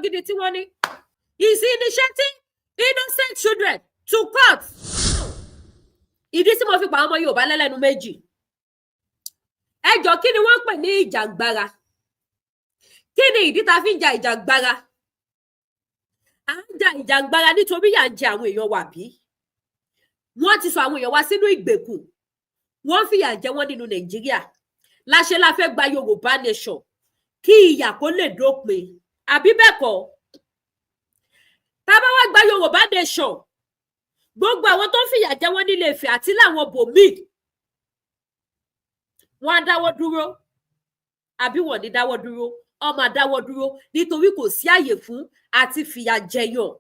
gidi tí wọ́n ní is initiating innocent children to court. Ìdí tí mo fi pa àwọn ọmọ Yorùbá lẹ́lẹ́nu méjì, ẹ jọ, kí ni wọ́n ń pè ní ìjàngbara? Kí ni ìdí tá a fi ń ja ìjàngbara? À ń ja ìjàngbara nítorí yà ń jẹ àwọn èèyàn wa, bí wọ́n ti sọ àwọn èèyàn wa sínú ìgbèkùn, wọ́n fìyà jẹ wọ́n nínú Nàìjíríà. Láṣẹ la fẹ́ gba Yorùbá nation kí ìyà kó lè dópin, àbí bẹ́ẹ̀ kọ́? Tá a bá wá gba Yorùbá nation, gbogbo àwọn tó ń fìyà jẹ wọ́n nílé Ifẹ̀ àti láwọn bòmíì, wọ́n á dáwọ́ dúró, àbí wọ́n ní dáwọ́ dúró? Ọmọ àdáwọ́ dúró, nítorí kò sí àyè fún àti fìyà jẹyàn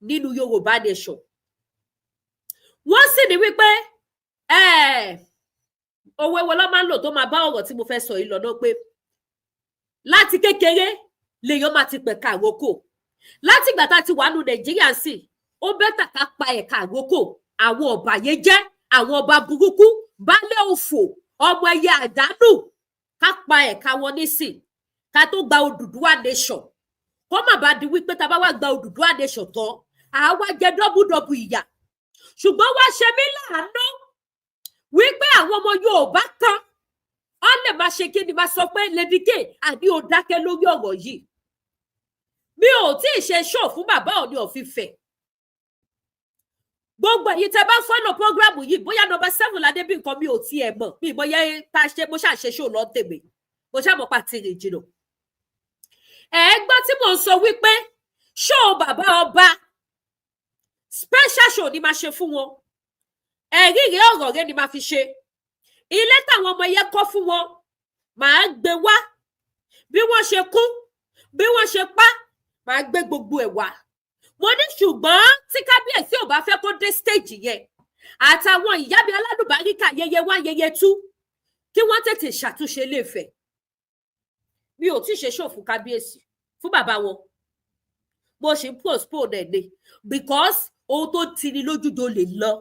nínú Yorùbá nation. Wọ́n sì ní wípé òwe wo ló máa ń lò tó máa bá ọ̀rọ̀ tí mo fẹ́ sọ yìí lọ́nà, pé láti kékeré lèèyàn máa ti pẹ̀ka àrókò. Láti ìgbà tá a ti wà nù Nàìjíríà sí, ó better ká pa ẹ̀ka àrókò àwọn ọ̀bàyéjẹ́, àwọn ọba burúkú, baálé òfò, ọmọ ẹyẹ àdánù, ká pa ẹ̀ka wọn nísìn ká tó gba Odùduwà nation, kó má bàa di wípé tá a bá wá gba Odùduwà nation tán, àá wá jẹ double double ìyà. Ṣùgbọ́n wá ṣe mí láàánú wípé àwọn ọmọ Yorùbá kan ọ lè máa ṣe kí ni, máa sọ pé, "Lady K, àní ò dákẹ́ lórí ọ̀rọ̀ yìí." Mi ò tí ì ṣe show fún bàbá Ọọ̀ni of Ifẹ̀. Gbogbo èyí tẹ́ bá follow program yìí, bóyá number 7 ládé bí nǹkan, mi ò tiẹ̀ mọ̀, mi mọ̀ yẹ tá a ṣe. Mo ṣáà ṣe show lọ tèmi, mo ṣáà mọ̀ pa tìrìn jìnnà. Ẹ gbọ́ tí mò ń sọ wípé show bàbá ọba, special show ni máa ṣe fún wọn. Ẹ̀rí rẹ̀, ọ̀rọ̀ rẹ̀ ni máa fi ṣe. Ilé táwọn ọmọ yẹn kọ́ fún wọn, màá gbé wá. Bí wọ́n ṣe kú, bí wọ́n ṣe pa, màá gbé gbogbo ẹ̀ wá. Mo ní ṣùgbọ́n tí kábíyèsí ò bá fẹ́ kó dé stage yẹn, àtàwọn ìyá mi alálùbáríkà yẹyẹ wá yẹyẹ tú, kí wọ́n tètè ṣàtúnṣe Ilé-Ifẹ̀. Mi ò tí ì ṣe show fún kábíyèsí, fún bàbá wọn. Mo ṣì ń postpone ẹ̀ ni, because ohun tó tini lójúdo lè lọ,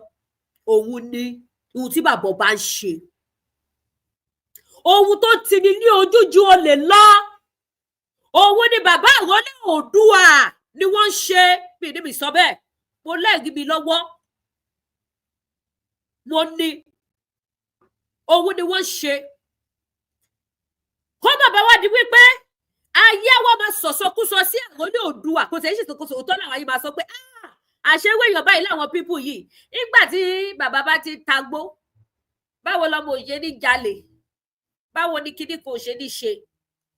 òun ni ohun tí bàbá ọba ń ṣe. Ohun tó tini ní ojúju olè lọ, òun ni bàbá àrólé Oòduà ni wọ́n ń ṣe. Mi ní mi sọ bẹ́ẹ̀, mo lẹ́rìí mi lọ́wọ́. Mo ní òun ni wọ́n ń ṣe. Kó bàbá wa di wípé ayé wa máa sọ̀sọkúsọ sí àrólé Oòduà, kò tẹ̀ í ṣètòkóso òótọ́ làwọn ayé máa sọ pé àṣewé èèyàn báyìí láwọn people yìí. Nígbà tí bàbá bá ti tagbó, báwo lọmọ òye ní jalè? Báwo ni kíní kò ṣe ní ṣe?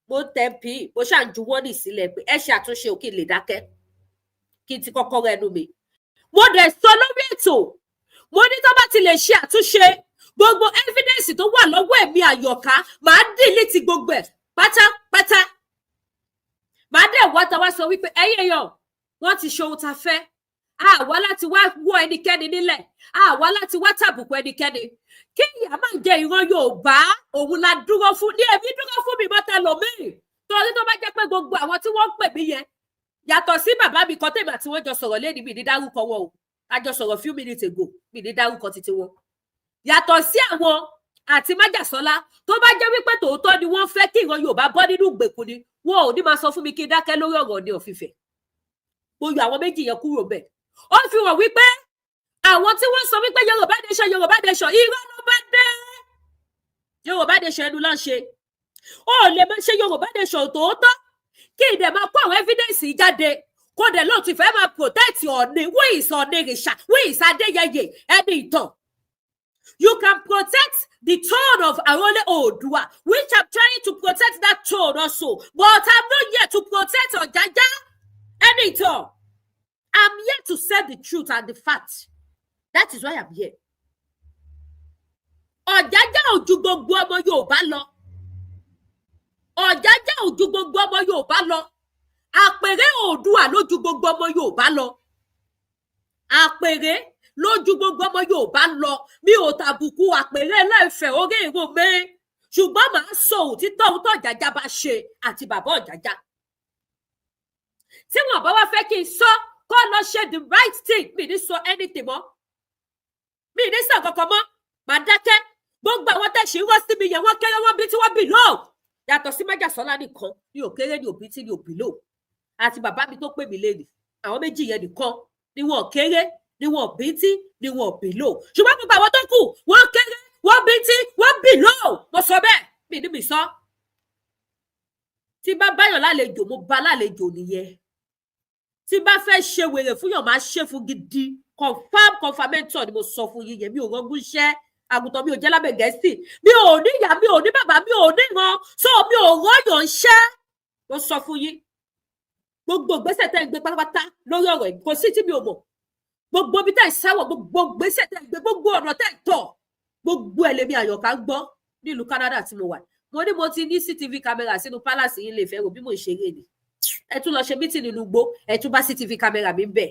Mo ń tẹ pí, mo ṣáà ń juwọ́ ní ìsílẹ̀ pé ẹ ṣe àtúnṣe, òkè lè dákẹ́ kí n ti kọ́kọ́ rẹnu mi. Mo dẹ̀ sọ lórí ètò, mo ní tó bá ti lè ṣe àtúnṣe, gbogbo evidence tó wà lọ́wọ́ ẹ̀mí àyọ̀ká, màá delete gbogbo ẹ̀ pátápátá. Màá dẹ̀ wá ta wá sọ wípé ẹ̀yin èèyàn, wọ́n ti ṣe ohun tá a fẹ́. Àwa láti wá wọ́ ẹnikẹ́ni nílẹ̀, àwa láti wá tàbùkù ẹnikẹ́ni, kí ìyá máa jẹ ìran Yorùbá, òun la dúró fún ní èmi dúró fún mi mọ́tẹ́ lòmíì. Torí tó bá jẹ́ pé gbogbo àwọn tí wọ́n ń pè mí yẹn, yàtọ̀ sí bàbá mi kan tèmi àti wọ́n jọ sọ̀rọ̀ lẹ́ni, mi ní dárúkọ wọn o, a jọ sọ̀rọ̀ few minutes ago, mi ní dárúkọ títí wọn, yàtọ̀ sí àwọn àti májàsọ́lá, tó bá jẹ́ wípé tòótọ́ ni wọ́n fẹ́ kí ìran Yorùbá bọ́ nínú ìgbèkùn ni, wọn ò ní máa sọ fún mi kí n dákẹ́ lórí ọ̀rọ̀ ní òfìfẹ́. Mo yọ àwọn méjì yẹn kúrò bẹ́ẹ̀. Ó fi hàn wípé àwọn tí wọ́n sọ wípé Yorùbá nation, Yorùbá nation, irọ́ ló bá dé. Yorùbá nation ẹnu ló ń ṣe. Ó lè máa ṣe Yorùbá nation tòótọ́, kí ìdẹ̀ máa kó àwọn evidence jáde, kó dẹ̀ lóòtú ìfẹ́ máa protect Ọ̀ọ̀ni. Who is Ọ̀ọ̀nìrìṣà? Who is Adéyẹyè ẹni ìtàn? You can protect the throne of Arole Oodua, which I'm trying to protect that throne also, but I'm not here to protect Ọ̀jájá ẹni ìtàn. I'm here to say the truth and the fact. That is why I'm here. Ọ̀jájá ò ju gbogbo ọmọ Yorùbá lọ. Ọ̀jájá ò ju gbogbo ọmọ Yorùbá lọ. Àpèrè Oòduà ló ju gbogbo ọmọ Yorùbá lọ. Àpèrè ló ju gbogbo ọmọ Yorùbá lọ. Mi ò tàbùkù àpèrè ẹlẹ́fẹ̀ẹ́ orí èrò mi, ṣùgbọ́n màá sọ òtítọ́, ohun tó Ọ̀jájá bá ṣe àti bàbá Ọ̀jájá. Tí wọn bá wá fẹ́ kí n sọ, kó lọ ṣe the right thing. Mi ní sọ anything mọ́, mi ní sọ kankan mọ́, màá dákẹ́. Gbogbo àwọn tẹ̀sí rọ́ sí mi yẹn, wọ́n kéré, wọ́n bí tí wọ́n bì lóò. Yàtọ̀ sí májàsọ́lá nìkan ní òkèrè ní òbí tí ní òbí lò. Àti bàbá mi tó pè mí lẹ́nu, àwọn méjì yẹn nìkan ni wọn kéré, ni wọn bíntí, ni wọn bìlò. Ṣùgbọ́n gbogbo àwọn tó kù, wọ́n kéré, wọ́n bíntí, wọ́n bìlò. Mo sọ bẹ́ẹ̀, mi ní mi sọ. Tí bá báyọ̀ lálejò, mo bá lálejò nìyẹn. Tí bá fẹ́ ṣe wèrè fún yàn, máa ṣe fún gidi. Confam confirmator ni mo sọ fún yín yẹn. Mi ò rọgún iṣẹ́ àgùntàn, mi ò jẹ́ lábẹ́ Gẹ̀ẹ́sì, mi ò ní ìyá, mi ò ní bàbá, mi ò ní ìran, so mi ò rọ́yàn ṣẹ́. Mo sọ fún yín, gbogbo ìgbésẹ̀ tẹ́ ń gbé pátápátá lórí ọ̀rọ̀ yìí, kò sí tí mi ò mọ̀. Gbogbo ibi tẹ́ ń sáwọ̀, gbogbo ìgbésẹ̀ tẹ́ ń gbé, gbogbo ọ̀nà tẹ́ ń tọ̀, gbogbo ẹ̀ lèmi Àyọ̀ká ń gbọ́ nílùú Canada tí mo wà. Mo ní mo ti ní CCTV camera sínú palace yín lè fẹ́ rò bí mo ṣe eré ni. Ẹ tún lọ ṣe meeting nínú igbó, ẹ tún bá CCTV camera mi bẹ̀.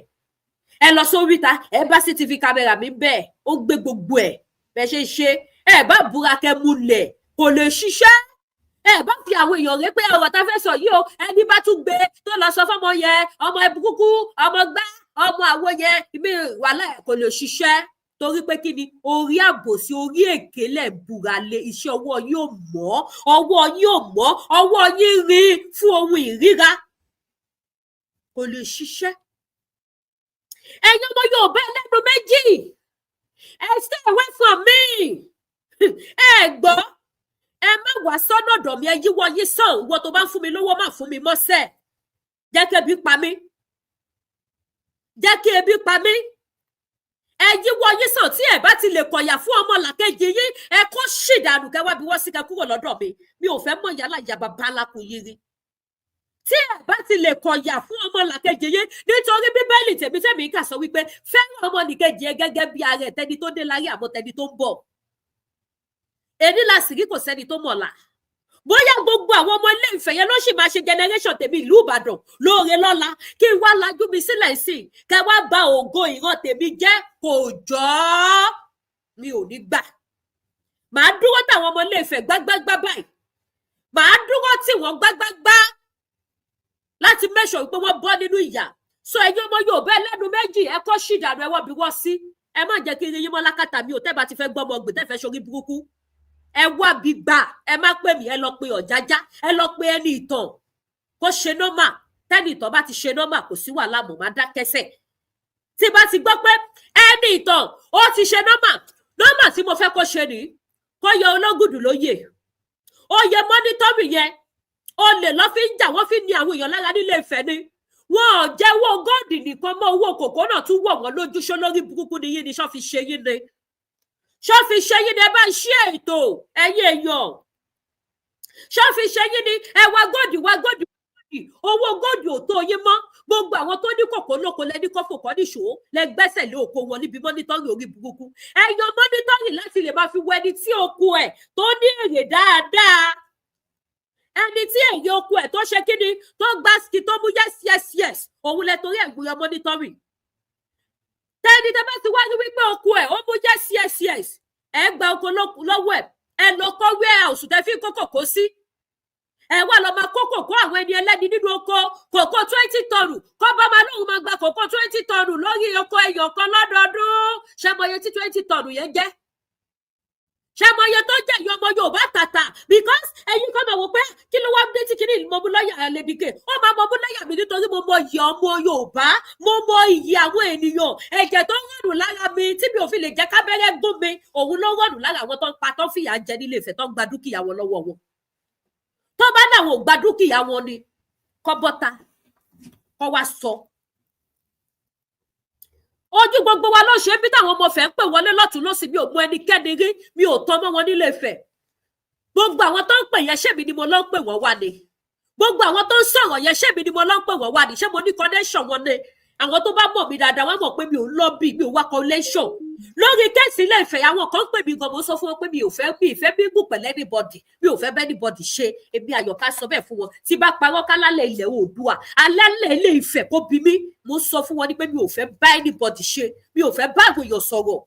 Ẹ lọ sóríta, ẹ bá CCTV camera mi bẹ̀. Ó gbé gbogbo ẹ̀ bẹ́ẹ̀ ṣe ṣe. Ẹ bá búra kẹ́ múlẹ̀, kò lè ṣiṣẹ́. Ẹ bá fi àwọn èèyàn rẹ pé ọ̀rọ̀ tá fẹ́ sọ yìí o, ẹni bá tún gbé tó lọ sọ fọmọ yẹn, ọmọ ẹbùkúkú, ọmọ gbá, ọmọ àwo yẹn, ìmí wàhálà, kò lè ṣiṣẹ́. Torí pé kí ni? Orí àbòsí, orí èké lẹ̀ búra lé. Iṣẹ́ ọwọ́ yóò mọ́, ọwọ́ yóò mọ́, ọwọ́ yín rí fún ohun ìríra, kò lè ṣiṣẹ́. Ẹ̀yin ọmọ Yorùbá ẹlẹ́nu méjì, ẹ stay away from me. Ẹ gbọ́, ẹ má wá sọ́nà ọ̀dọ̀ mi. Ẹ yíwọ́ yín sàn. Ìwọ tó bá ń fún mi lówó, má fún mi mọ́sẹ̀. Jẹ́ kí ebi pa mí, jẹ́ kí ebi pa mí. Ẹ yíwọ́ yín sàn. Tí ẹ bá ti lè kọ̀yà fún ọmọ làkejì yín, ẹ kó ṣìdànù, kẹ wá bí wọ́n sí, kẹ kúrò lọ́dọ̀ mi. Mi ò fẹ́ mọ̀ yálà ìyá bàbá alákùn yín rí. Tí ẹ bá ti lè kọ̀yà fún ọmọ làkejì yín, nítorí Bíbélì tèmi tèmi kà sọ wípé fẹ́ràn ọmọ nìkejì ẹ gẹ́gẹ́ bí ara ẹ̀, tẹni tó dé láyé àmọ́ tẹni tó ń bọ̀. Èní la sì rí, kò sẹ́ni tó mọ̀la. Bóyá gbogbo àwọn ọmọ Ilé Ifẹ̀ yẹn ló sì máa ṣe generation tèmi ìlú Ìbàdàn lóore lọ́la. Kí n wá lajú mi sílẹ̀ sí i, kẹ wá bà ògo ìran tèmi jẹ́, kò jọ́, mi ò ní gbà. Màá dúró táwọn ọmọ Ilé Ifẹ̀ gbágbágbá báyìí, màá dúró tí wọ́n gbágbágbá láti make sure pé wọ́n bọ́ nínú ìyà. So ẹ̀yin ọmọ Yorùbá ẹlẹ́nu méjì, ẹ kọ́ ṣìdànù, ẹ wọ́n bí wọ́n sí. Ẹ má jẹ́ kí n rí yín mọ́ lákàtà mi ò. Tẹ́ bá ti fẹ́ gbọ́mọ gbè, tẹ́ fẹ́ ṣorí burúkú, ẹ wá bí gbà. Ẹ má pè mí. Ẹ lọ pe Ọ̀jájá, ẹ lọ pe ẹni ìtàn kó ṣe normal. Tẹ́ni ìtàn bá ti ṣe normal, kò sí wàhálà, mọ̀ má dákẹ́sẹ̀. Tí bá ti gbọ́ pé ẹni ìtàn ó ti ṣe normal, normal tí mo fẹ́ kó ṣe nìyí: kó yọ Ológùdù lóyè, oyè monitoring yẹn. Olè lọ́ fi ń jà, wọ́n fi ń ní àwọn èèyàn lára nílé Ifẹ̀ ni. Wọn ò jẹ́wọ́ gold nìkan mọ́, owó kòkó náà tún wọ̀ wọ́n lójú. Ṣó lórí burúkú ni yín ni? Ṣọ́ fi ṣe yín ni? Ṣọ́ fi ṣe yín ni? Ẹ bá ń ṣí ètò, ẹ̀yin èèyàn. Ṣọ́ fi ṣe yín ni? Ẹ wá gold, wá gold, owó gold ò tó yín mọ́. Gbogbo àwọn tó ní kòkó lóko lẹni kó fòkọ́ níṣó, lẹ gbẹ́sẹ̀ lé oko wọn níbi monitoring orí burúkú. Ẹ yan monitoring láti lè máa fi wọ ẹni tí oko ẹ̀ tó ní èrè dáadáa, ẹni tí èrè oko ẹ̀ tó ṣe kíni, tó gbá ski, tó mú yes yes yes, òun lẹ torí ẹ̀ gbúyọ monitoring. Tẹ́ni tẹ́ bá ti wá ní wípé oko ẹ̀ ó mú yes yes yes, ẹ gba oko lọ́wọ́ ẹ̀, ẹ lọ kọ́ warehouse tẹ́ fi kó kòkó sí, ẹ wá lọ máa kó kòkó àwọn ẹni ẹlẹ́ni nínú oko. Kòkó 20 ton, kọ́ bá máa lóun máa gba kòkó 20 ton lórí oko ẹyọ kan lọ́dọọdún. Ṣé mo iye tí 20 ton yẹn jẹ́? Ṣé mo iye tó jẹ́ ìyá ọmọ Yorùbá tàtà? Because ẹ̀yin kan máa wò pé kí ló wá dé tí kìíní mo mú lọ́yà lẹ́díkè, ó máa mọ mú lọ́yà mi nítorí mo mọ iyì ọmọ Yorùbá, mo mọ iyì àwọn ènìyàn. Ẹ̀jẹ̀ tó ń rọ̀nù lára mi tí mi ò fi lè jẹ́ kábẹ́rẹ́ gún mi, òun ló rọ̀nù lára àwọn tó ń pa, tó ń fìyà jẹ nílé Ifẹ̀, tó ń gba dúkìá wọn lọ́wọ́ wọn. Tó bá náwọn ò gba dúkìá wọn ni, kọ́ bọ́ta, kọ́ wá sọ ojú gbogbo wa ló ṣe bí táwọn ọmọ Ifẹ̀ ń pè wọlé lọ́tún lọ́sì. Mi ò mọ ẹnikẹ́ni rí, mi ò tọ́ mọ́ wọn nílé Ifẹ̀. Gbogbo àwọn tó ń pè yẹn, ṣèmi ni mo lọ ń pè wọ́n wá ni? Gbogbo àwọn tó ń sọ̀rọ̀ yẹn, ṣèmi ni mo lọ ń pè wọ́n wá ni? Ṣé mo ní connection wọn ni? Àwọn tó bá mọ̀ mí dáadáa, wọ́n mọ̀ pé mi ò ń lọ́bì, mi ò wá connection lórí case Ilé Ifẹ̀. Àwọn kan pè mí gan, mo sọ fún wọn pé mi ò fẹ́, mi ìfẹ́ bí gùn pẹ̀lú anybody, mi ò fẹ́ bẹ́ anybody ṣe. Èmi Àyọ̀ká sọ bẹ́ẹ̀ fún wọn. Tí bá parọ́, kálálẹ̀ ilẹ̀ Oòduà, alálẹ̀ Ilé Ifẹ̀ kó bí mi. Mo sọ fún wọn ní pé mi ò fẹ́ bá anybody ṣe, mi ò fẹ́ bá àwọn èèyàn sọ̀rọ̀.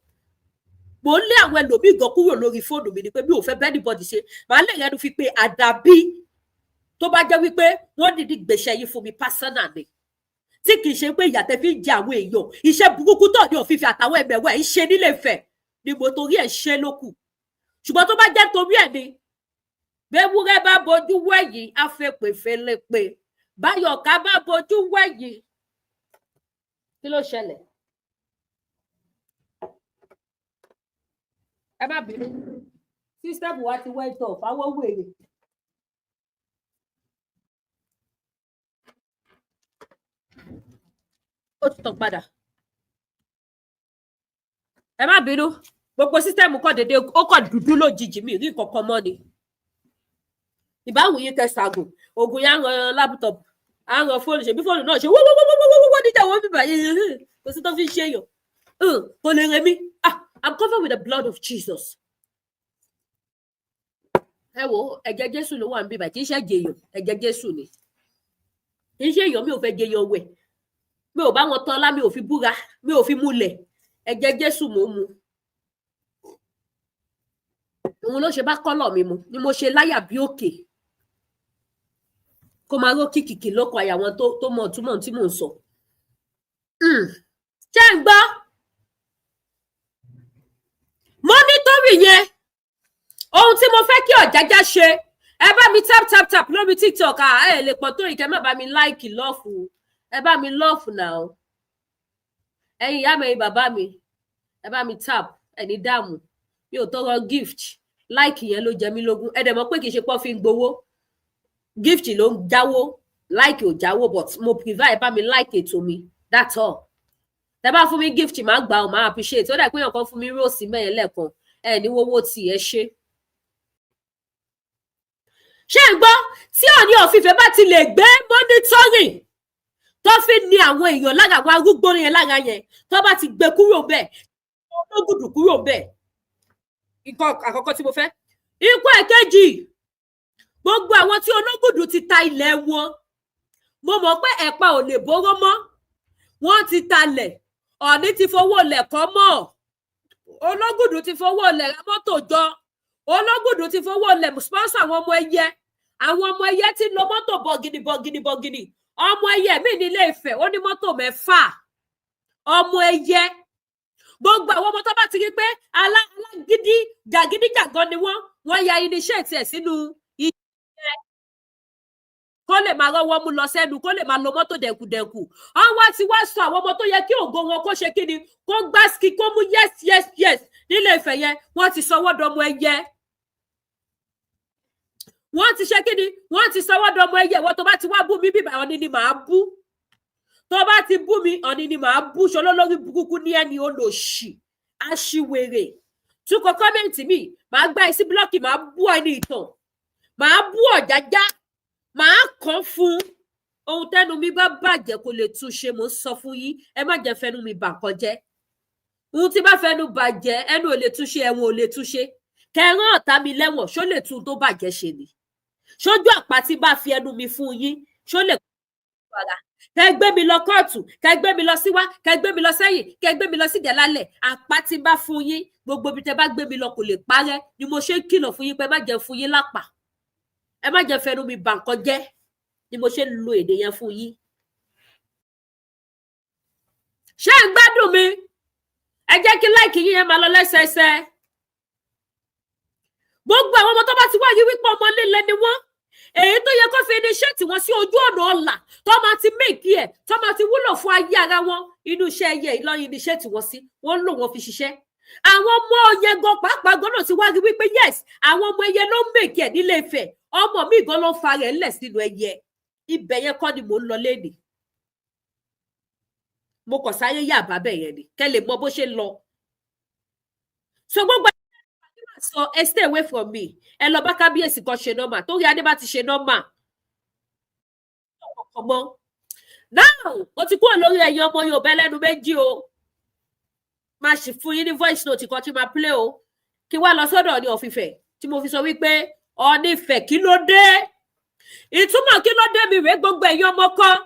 Mo ń lé àwọn ẹlòmíì gan kúrò lórí fóònù mi ni pé mi ò fẹ́ bá anybody ṣe. Màá lè rẹnu fi pé àdàbí tó bá jẹ́ wípé wọ́n dìdí gbèsè yìí fún mi personal ni, tí kì í ṣe pé ìyà tẹ́ fi ń jẹ àwọn èèyàn, iṣẹ́ burúkú tó ní òfìfì àtàwọn ẹ̀mẹ̀wẹ̀ ń ṣe nílé Ifẹ̀ ni mo torí ẹ̀ ṣe lókù. Ṣùgbọ́n tó bá jẹ́ torí ẹ̀ ni, bẹ́wúrẹ́ bá bojú wẹ̀yìn, afẹ́pẹ́fẹ́lẹ́pẹ́. Báyọ̀ká bá bojú wẹ̀yìn, kí ló ṣẹlẹ̀? Ẹ má bínú, system wa ti went off, àwọn wèrè. Ó ti tàn padà. Ẹ má bínú, gbogbo system kọ̀ dédé, ó kọ̀ dúdú lójijì, mi rí nǹkan kan mọ́ ni. Ìbáwò yín kẹsàgùn oògùn yẹn á ran laptop, á ran fóònù, ṣèbí fóònù náà ṣe wọ́wọ́wọ́wọ́wọ́ níjà wọ́n bíbà yìí, kò sí tó fi ń ṣe èèyàn, kò lè rẹ mí. Ah, I'm covered with the blood of Jesus. Ẹ wo, ẹ̀jẹ̀ Jésù ló wà ń bíbà, kì í ṣe ẹ̀jẹ̀ èèyàn, ẹ̀jẹ̀ Jésù ni, kì í ṣe èèyàn. Mi ò fẹ́ jẹ èèyàn wẹ̀, mi ò bá wọn tán lá, mi ò fi búra, mi ò fi múlẹ̀. Ẹ̀jẹ̀ Jésù mò ń mu, òun ló ṣe bá kọ́lọ̀ mi mu ni mo ṣe láyà bí òkè kó máa ró kìkìkì lóko àyà wọn tó mọ túmọ̀ tí mò ń sọ. Ṣé ń gbọ́ monitoring yẹn? Ohun tí mo fẹ́ kí Ọ̀jájá ṣe, ẹ bá mi tap tap tap lórí TikTok. Ẹ lè pọ̀ tó ìkẹ́, má bá mi like love, ẹ bá mi love now. Ẹ̀yin ìyá mi, ẹ̀yin bàbá mi, ẹ bá mi tap. Ẹni dààmú, mi ò tọrọ gift, like yẹn ló jẹ mí lógún. Ẹ dẹ̀ mọ̀ pé kì í ṣe pọ́ fi ń gbowó, gift ló ń jáwó, like ò jáwó, but mo prefer ẹ bá mi like ètò mi, that's all. Tẹ bá fún mi gift, máa gbà ọ, máa appreciate. Ó dà pé èèyàn kan fún mi rose mẹ́yẹn lẹ́ẹ̀kan, ẹ ní wọ́wọ́ tí ẹ ṣe. Ṣé ń gbọ́? Tí Ọọ̀ni of Ifẹ̀ bá ti lè gbé monitoring tó fi ní àwọn èèyàn lára, àwọn arúgbó yẹn lára yẹn, tó bá ti gbé kúrò bẹ́ẹ̀, ológùdù kúrò bẹ́ẹ̀, nǹkan àkọ́kọ́ tí mo fẹ́. Ikú ẹ̀kejì, gbogbo àwọn tí ológùdù ti ta ilẹ̀ wọn, mo mọ̀ pé ẹ̀pa ò lè bóró mọ́. Wọ́n ti talẹ̀, Ọ̀ọ̀ni ti fowó lẹ̀ kọ́ mọ́, ológùdù ti fowó lẹ̀ ra mọ́tò jọ, ológùdù ti fowó lẹ̀ sponsor àwọn ọmọ ẹyẹ. Àwọn ọmọ ẹyẹ ti lo mọ́tò bọ̀gìnì bọ̀gìnì bọ̀gìnì. Ọmọ ẹyẹ mi ní Ilé Ifẹ̀, ó ní mọ́tò 6. Ọmọ ẹyẹ, gbogbo àwọn ọmọ tó bá ti rí pé alágídí jàgídíjàgan ni wọ́n, wọ́n ya irinṣẹ́ tiẹ̀ sínú iṣẹ́ kó lè máa rọ́wọ́ mú lọ sẹ́nu, kó lè máa lo mọ́tò dẹ̀kùdẹ̀kù. Wọ́n wá ti wá sọ àwọn ọmọ tó yẹ kí ògo wọn kó ṣe kí ni, kó gbá ski, kó mú yes yes yes nílé Ifẹ̀ yẹn, wọ́n ti sọ wọ́n dọmọ ẹyẹ. Wọ́n ti ṣe kí ni? Wọ́n ti sọ wọ́n dọmọ ẹyẹ. Wọ́n tó bá ti wá bú mi bíbá, Ọ̀ní ni màá bú. Tó bá ti bú mi, Ọ̀ní ni màá bú. Ṣọlọ́ lórí burúkú ní ẹni olòṣì aṣiwèrè túkọ̀ comment mi, màá gbá ẹ sí block, màá bú ẹni ìtàn, màá bú Ọ̀jájá, màá kàn fún ohun tẹnu mi bá bàjẹ́ kò lè túnṣe. Mò ń sọ fún yín, ẹ má jẹ́ fẹnu mi bà nǹkan jẹ́. Ohun tí bá fẹnu bàjẹ́, ẹnu ò lè túnṣe, ẹ̀wọ̀n ò lè túnṣe. Kẹrán ọ̀tá mi lẹ́wọ̀n, ṣó lè tún tó bàjẹ́ ṣe ni? Ṣojú àpá tí bá fi ẹnu mi fún yín, ṣó lè ara kẹ gbé mi lọ kóòtù, kẹ gbé mi lọ síwá, kẹ gbé mi lọ sẹ́yìn, kẹ gbé mi lọ síjẹlálẹ, àpá tí bá fún yín, gbogbo ibi tẹ bá gbé mi lọ kò lè parẹ́. Ni mo ṣe ń kìlọ̀ fún yín pé ẹ má jẹ́ fún yín lápá, ẹ má jẹ́ fẹnu mi bà nǹkan jẹ́, ni mo ṣe ń lo èdè yẹn fún yín. Ṣé ń gbádùn mi? Ẹ jẹ́ kí like yín yẹn máa lọ lẹ́sẹẹsẹ. Gbogbo àwọn ọmọ tó bá ti wá yí wípé ọmọ líle ni wọ́n, èyí tó yẹ kó fi initiate wọn sí ojú ọ̀nà ọ̀la tó máa ti make ẹ̀, tó máa ti wúlò fún ayé ara wọn, inú iṣẹ́ ẹyẹ ìlọrin initiate wọn sí, wọ́n ń lò wọ́n fi ṣiṣẹ́. Àwọn ọmọ yẹn gan pàápàá gan náà ti wá rí wípé yes, àwọn ọmọ ẹyẹ ló ń make ẹ̀ nílé Ifẹ̀. Ọmọ mi gan ló ń fa rẹ̀ ńlẹ̀ sínú ẹyẹ. Ibẹ̀ yẹn kọ́ ni mò ń lọ lénìí, mo kàn sáyé yà bá bẹ̀ yẹn ni kẹ́ lè mọ bó ṣe ń lọ. So gbogbo sọ, ẹ stay away from me. Ẹ lọ bá kábíyèsí kan ṣe normal, torí adé bá ti ṣe normal ọmọ now, mo ti kúrò lórí ẹ̀yin ọmọ Yorùbá ẹlẹ́nu méjì o. Máa sì fún yín ní voice note kan tí máa play o, kí wá lọ sọ́dọ̀ Ọọ̀ni of Ifẹ̀ tí mo fi sọ wípé Ọọ̀ni Ifẹ̀, kí ló dé? Ìtumọ̀ kí ló dé mi rèé. Gbogbo ẹ̀yin ọmọ kan,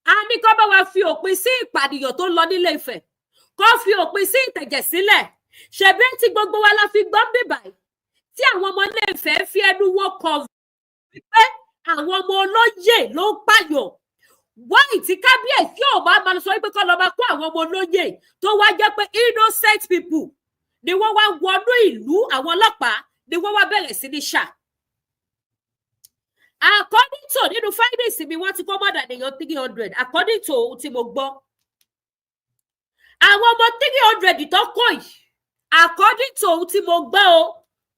a ní kó bá wa fi òpin sí ìpànìyàn tó ń lọ nílé Ifẹ̀, kó fi òpin sí ìtẹ̀jẹ̀ sílẹ̀. Ṣebí tí gbogbo wa la fi gbọ́ bíbà tí àwọn ọmọ ilé Ifẹ̀ fi ẹnu wọn kọ wípé àwọn ọmọ olóyè ló ń pààyàn. Wáì tí kábíyèsí ò máa máa sọ wípé kọ́ lọ máa kó àwọn ọmọ olóyè, tó wá jẹ́ pé innocent people ni wọ́n wá wọnú ìlú, àwọn ọlọ́pàá ni wọ́n wá bẹ̀rẹ̀ sí ní ṣà. According to nínú findings mi, wọ́n ti kó more than èèyàn 300, according to ohun tí mo gbọ́. Àwọn ọmọ 300 tó kó yìí, according to ohun tí mo gbọ́ o,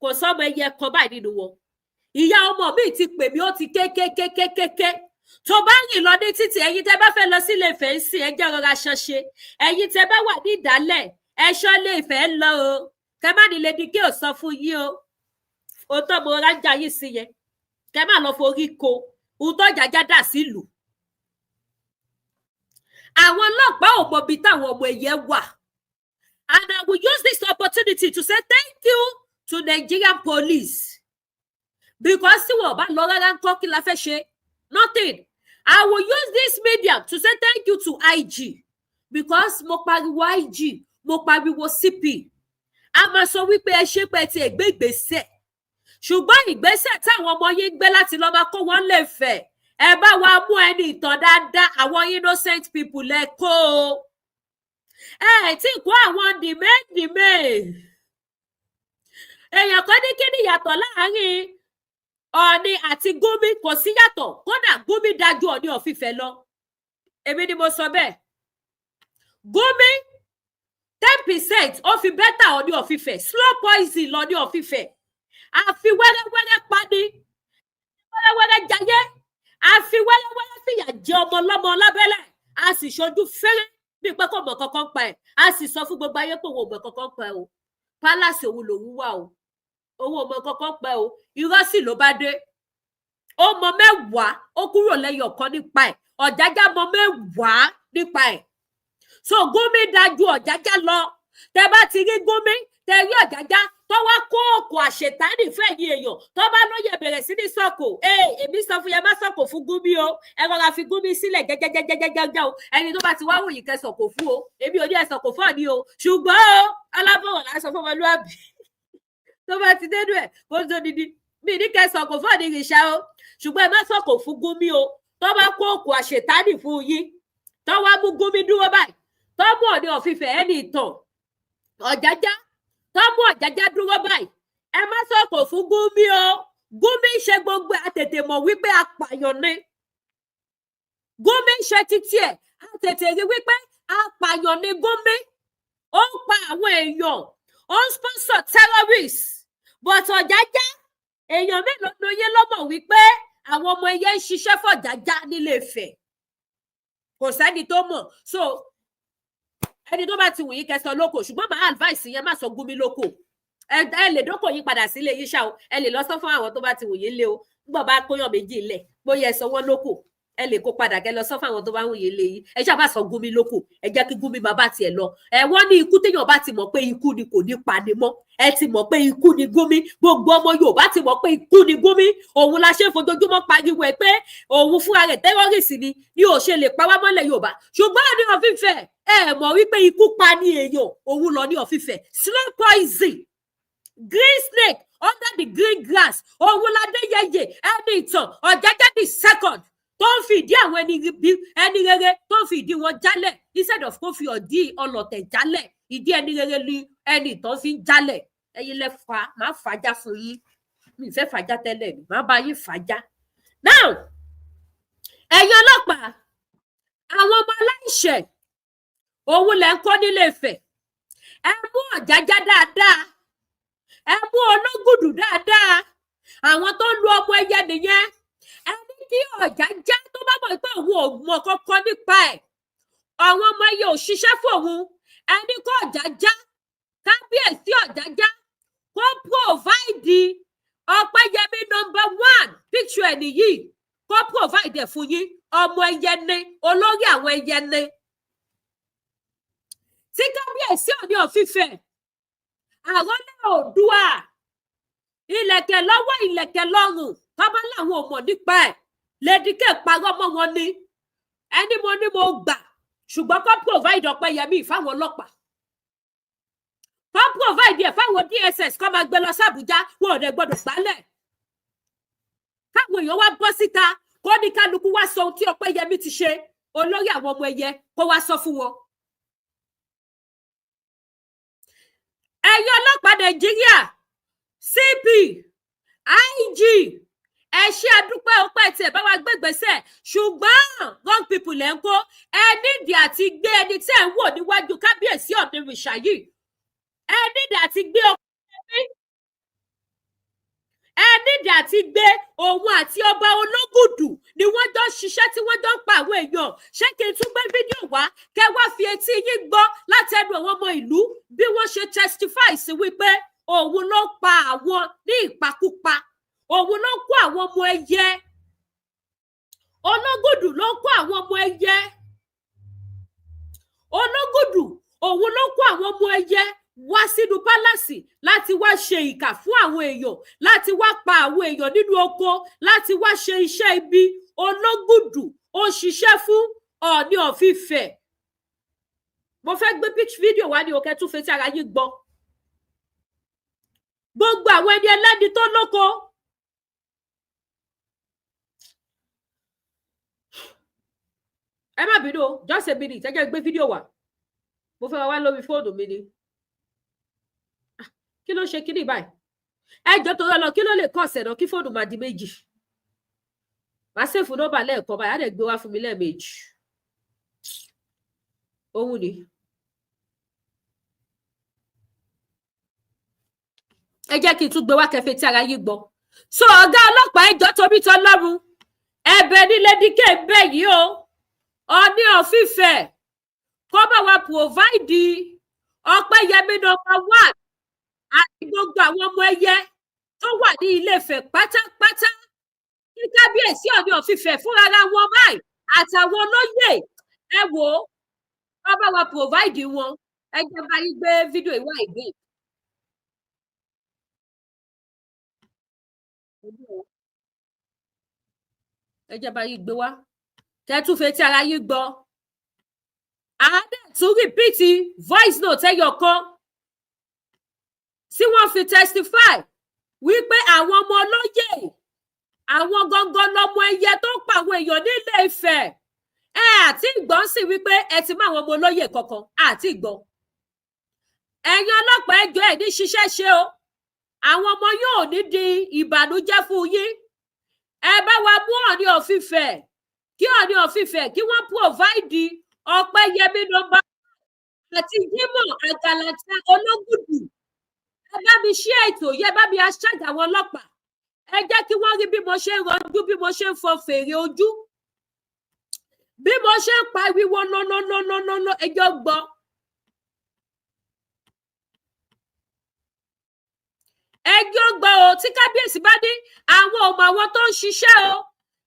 kò sọmọ ẹyẹ kan báyìí nínú wọn. Ìyá ọmọ mi ti pè mí, ó ti kékékékékéké. Tó bá rìn lọ ní títì, ẹ̀yin tẹ́ bá fẹ́ lọ sílé Ifẹ̀ ń sìn, ẹ jẹ́ rọra ṣanṣe. Ẹ̀yin tẹ́ bá wà ní ìdálẹ̀, ẹṣọ lè fẹ́ lọ o. Kẹ má ní Lady K ò sọ fún yín o. Òótọ́ mo rájà yín sí yẹn, kẹ má lọ forí ko ohun tó jàjà dà sílùú. Àwọn ọlọ́pàá ò mọbi táwọn ọmọ ẹ̀yẹ wà, and I will use this opportunity to say thank you to Nigerian police, because tí wọn ò bá lọ rárá ńkọ́? Kí la fẹ́ ṣe? Nothing. I will use this medium to say thank you to IG, because mo pariwo IG, mo pariwo CP. A máa sọ wípé ẹ ṣe pé ẹ ti gbé ìgbésẹ̀, ṣùgbọ́n ìgbésẹ̀ táwọn ọmọ yín gbé láti lọ́ọ́ máa kó wọn lè fẹ̀, ẹ bá wa mú ẹni ìtàn dáadáa, àwọn innocent people lẹ kó o. Ẹ tí kó àwọn dìmẹ́dìmẹ́. Èèyàn kan ní kí ni ìyàtọ̀ láàárín Ọọ̀ni àti Gúnmi? Kò sí yàtọ̀. Kódà Gúnmi dájú Ọọ̀ni of Ifẹ̀ lọ. Èmi ni mo sọ bẹ́ẹ̀. Gúnmi, 10% ó fi better Ọọ̀ni of Ifẹ̀. Slow poison lọ́ọ̀ni of Ifẹ̀, àfi wẹ́rẹ́wẹ́rẹ́ pani, wẹ́rẹ́wẹ́rẹ́ jayé, àfi wẹ́rẹ́wẹ́rẹ́ fìyà jẹ ọmọ ọlọ́mọ lábẹ́lẹ̀, a sì ṣojú fẹ́rẹ́ bíi pé kò mọ̀ kankan pa ẹ̀. A sì sọ fún gbogbo ayé pé òun ò mọ̀ kankan pa ẹ̀ o, palace òun lòun wà o, òun ò mọ̀ kankan pa ẹ̀ o. Irọ́ sì ló bá dé. Ó mọ mẹ́wàá, ó kúrò lẹ́yìn ọ̀kan nípa ẹ̀. Ọ̀jájá mọ mẹ́wàá nípa ẹ̀. So Gúnmi dájú Ọ̀jájá lọ. Tẹ bá ti rí Gúnmi, tẹ rí Ọ̀jájá tó wá kó òkò àṣetánì fún ẹ̀yin èèyàn, tó bá lóye bẹ̀rẹ̀ sí ní sọ̀kò, ee, èmi sọ fún yẹn, má sọ̀kò fún Gúnmi o. Ẹ rọra fi Gúnmi sílẹ̀ jẹ́jẹ́jẹ́jẹ́jẹ́ o. Ẹni tó bá ti wá wòyìn kẹ́ sọ̀kò fún o. Èmi ò ní ẹ sọ̀kò fún Ọ̀ní o, ṣùgbọ́n o, alábọ̀wọ̀ là ń sọ fún ọmọlúwàbí tó bá ti dénú ẹ̀ kó tó dídí mi ní kẹ́ sọ̀kò fún Ọ̀ní ìrìṣà o, ṣùgbọ́n ẹ má sọ̀kò fún Gúnmi o. Tó bá kó òkò àṣetánì fún yín, tó wá mú Gúnmi dúró báyìí, tó mú Ọ̀ní of Ifẹ̀, ẹni ìtàn Ọ̀jájá, tó mú Ọ̀jájá dúró báyìí, ẹ má sọ̀kò fún Gúnmi o. Gúnmi ṣe gbogbo, àtètè mọ̀ wípé apààyàn ni Gúnmi ṣe títí ẹ̀. Àtètè rí wípé apààyàn ni Gúnmi. Ó ń pa àwọn èèyàn, ó ń sponsor terrorists, but Ọ̀jájá, èèyàn mélòó ló yé lọ́mọ̀ wípé àwọn ọmọ ẹyẹ ń ṣiṣẹ́ fọ̀jájá nílé Ifẹ̀? Kò sẹ́ni tó mọ̀. So ẹni tó bá ti wù yín kẹsàn lóko, ṣùgbọ́n màá advice yẹn, má sọ Gúnmi lóko. Ẹ lè dókò yín padà sílé yín ṣá o. Ẹ lè lọ sọ fún àwọn tó bá ti wù yín lé o. Nígbà bá kóyàn méjì lẹ̀, bóyá ẹ sọ wọn lóko, ẹ lè kó padà kẹ lọ sọ fún àwọn tó bá wù yín lé yín. Ẹ ṣáà má sọ Gúnmi lóko. Ẹ jẹ́ kí Gúnmi máa bá tiẹ̀ lọ. Ẹ wọ́n ní ikú téèyàn bá ti mọ̀ pé ikú ni, kò ní pa ni mọ́. Ẹ ti mọ̀ pé ikú ni Gúnmi. Gbogbo ọmọ Yorùbá ti mọ̀ pé ikú ni Gúnmi. Òun la ṣe ń fojoojúmọ́ pariwo ẹ pé òun fúnra rẹ̀ terrorist ni, ní ò ṣe lè pa wá mọ́lẹ̀ Yorùbá. Ṣùgbọ́n Ọọ̀ni of Ifẹ̀, ẹ mọ̀ wípé ikú pa ni èèyàn òun lọ ní of Ifẹ̀. Slow poison, green snake under the green grass, òun ládéyẹyẹ ẹni ìtàn Ọ̀jájá the second, tó ń fi ìdí àwọn ẹni rere, tó ń fi ìdí wọn jálẹ̀, instead of kó fi ọ̀dí ọlọ̀tẹ̀ jálẹ̀. Ìdí ẹni rere ni ẹni ìtàn fi ń jálẹ̀. Ẹ̀yin lẹ fà máa fàájà fún yín. Mi ì fẹ́ fàájà tẹ́lẹ̀ ni, máa bá yín fàájà now. Ẹ̀yin ọlọ́pàá, àwọn ọmọ aláìṣẹ̀ òun lẹ ń kọ́ nílé Ifẹ̀. Ẹ mú Ọ̀jájá dáadáa, ẹ mú Ológùdù dáadáa. Àwọn tó ń lu ọmọ ẹyẹ nìyẹn. Ẹ ní kí Ọ̀jájá tó bá mọ̀ pé òun ò mọ̀ kankan nípa ẹ̀, àwọn ọmọ ẹyẹ ò ṣiṣẹ́ fún òun, ẹ ní kó Ọ̀jájá, kábíyèsí Ọ̀jájá, kó provide Ọpẹ́yẹmí number one. Picture ẹ̀ nìyí. Kó provide ẹ̀ fún yín. Ọmọ ẹyẹ ni, olórí àwọn ẹyẹ ni. Tí kábíyèsí Ọọ̀ni of Ifẹ̀, àrólé Oòduà, ìlẹ̀kẹ̀ lọ́wọ́, ìlẹ̀kẹ̀ lọ́rùn, tọ́ba làwọn ò mọ̀ nípa ẹ̀, Lady K parọ́ mọ́ wọn ni. Ẹni mo ní mo gbà, ṣùgbọ́n kó provide Ọpẹ́yẹmí fáwọn ọlọ́pàá, kó provide ẹ̀ fáwọn DSS, kó máa gbé lọ sí Àbújá. Wọn ò dẹ̀ gbọ́dọ̀ gbálẹ̀. Káwọn èèyàn wá bọ́ síta, kó ní kálukú wá sọ ohun tí Ọpẹ́yẹmí ti ṣe, olórí àwọn ọmọ ẹyẹ, kó wá sọ fún wọn. Ẹ̀yin ọlọ́pàá Nàìjíríà, CP, IG, ẹ̀yin Ṣe àdúpẹ́ ọpẹ́ tí ẹ bá wa gbégbèsè, ṣùgbọ́n wrong people lẹ́ ń kó. Ẹ nídìí àti gbé ẹni tí ẹ ń wò níwájú kábíyèsí Ọ̀nìrìṣà yìí. Ẹ nídìí àti gbé ọkùnrin, ẹ nídìí àti gbé òun àti ọba Ológùdù ni wọ́n jọ ń ṣiṣẹ́, tí wọ́n jọ ń pa àwọn èèyàn. Ṣé kí n tún gbé fídíò wá, kẹ́ wá fi etí yín gbọ́ láti ẹnu àwọn ọmọ ìlú bí wọ́n ṣe testify sí wípé òun ló pa àwọn ní ìpakúpa, òun ló kó àwọn ọmọ ẹyẹ, Ológùdù ló kó àwọn ọmọ ẹyẹ, Ológùdù òun ló kó àwọn ọmọ ẹyẹ wá sínú palace láti wá ṣe ìkà fún àwọn èèyàn, láti wá pa àwọn èèyàn nínú oko, láti wá ṣe iṣẹ́ ibi. Ológùdù ó ṣiṣẹ́ fún Ọọ̀ni of Ifẹ̀. Mo fẹ́ gbé picture fídíò wá ní òkè tún fetí ara yín gbọ́. Gbogbo àwọn ẹni ẹlẹ́ni tó lóko, ẹ má bínú o, just a minute, ẹ jẹ́ gbé fídíò wá. Mo fẹ́ wá lórí fóònù mi ni. Kí ló ṣe kíní báyìí? Ẹ jọ, tó lọ, kí ló lè kọ́ ọ̀sẹ̀ náà kí fóònù máa di méjì? Màá save nọ́mbà lẹ́ẹ̀kan báyìí, á dẹ̀ gbé wá fún mi lẹ́ẹ̀mejì. Òun ni. Ẹ jẹ́ kí n tún gbé wá kẹfẹ́ tí ara yín gbọ́. So ọ̀gá ọlọ́pàá, ẹjọ́ tóbi tọlọ́run, ẹ̀bẹ̀ ní Lady K bẹ̀ yìí o. Ọọ̀ni of Ifẹ̀ kó bá wa provide Ọpẹ́yẹmí number one àti gbogbo àwọn ọmọ ẹyẹ tó wà ní Ilé-Ifẹ̀ pátápátá, kí kábíyèsí Ọọ̀ni of Ifẹ̀ fúnra wọn báyìí àtàwọn olóyè, ẹ wò ó, kó bá wa provide wọn. Ẹ jẹ́ bá yín gbé fídíò ìwà ìgbé. Ẹ jẹ́ bá yín gbé wá kẹ́ tún fetí ara yín gbọ́. Àádẹ́ tún repeat voice note ẹyọ kan tí wọ́n fi testify wípé àwọn ọmọ olóyè, àwọn gangan lọmọ ẹyẹ tó ń pa àwọn èèyàn nílé Ifẹ̀. Ẹ àti ìgbọ́n sì wípé ẹ ti mú àwọn ọmọ olóyè kankan àti ìgbọ́n. Ẹ̀yin ọlọ́pàá, ẹjọ́ ẹ̀ ní ṣiṣẹ́ ṣe o. Àwọn ọmọ yóò ní di ìbànújẹ́ fún yín. Ẹ bá wa mú Ọọ̀ni of Ifẹ̀, kí Ọọ̀ni of Ifẹ̀ kí wọ́n provide Ọpẹ́yẹmí number àti Jimoh Àgàlàtà Ológùdù. Ẹ bá mi ṣí ètò yẹ, bá mi hashtag àwọn ọlọ́pàá. Ẹ jẹ́ kí wọ́n rí bí mo ṣe ń rọjú, bí mo ṣe ń fọ fèrè ojú, bí mo ṣe ń pariwo lọ́lọ́lọ́lọ́lọ́. Ẹjọ́ gbọ́. Ẹjọ́ gbọ́ o. Tí kábíyèsí bá ní àwọn ọmọ àwọn tó ń ṣiṣẹ́ o,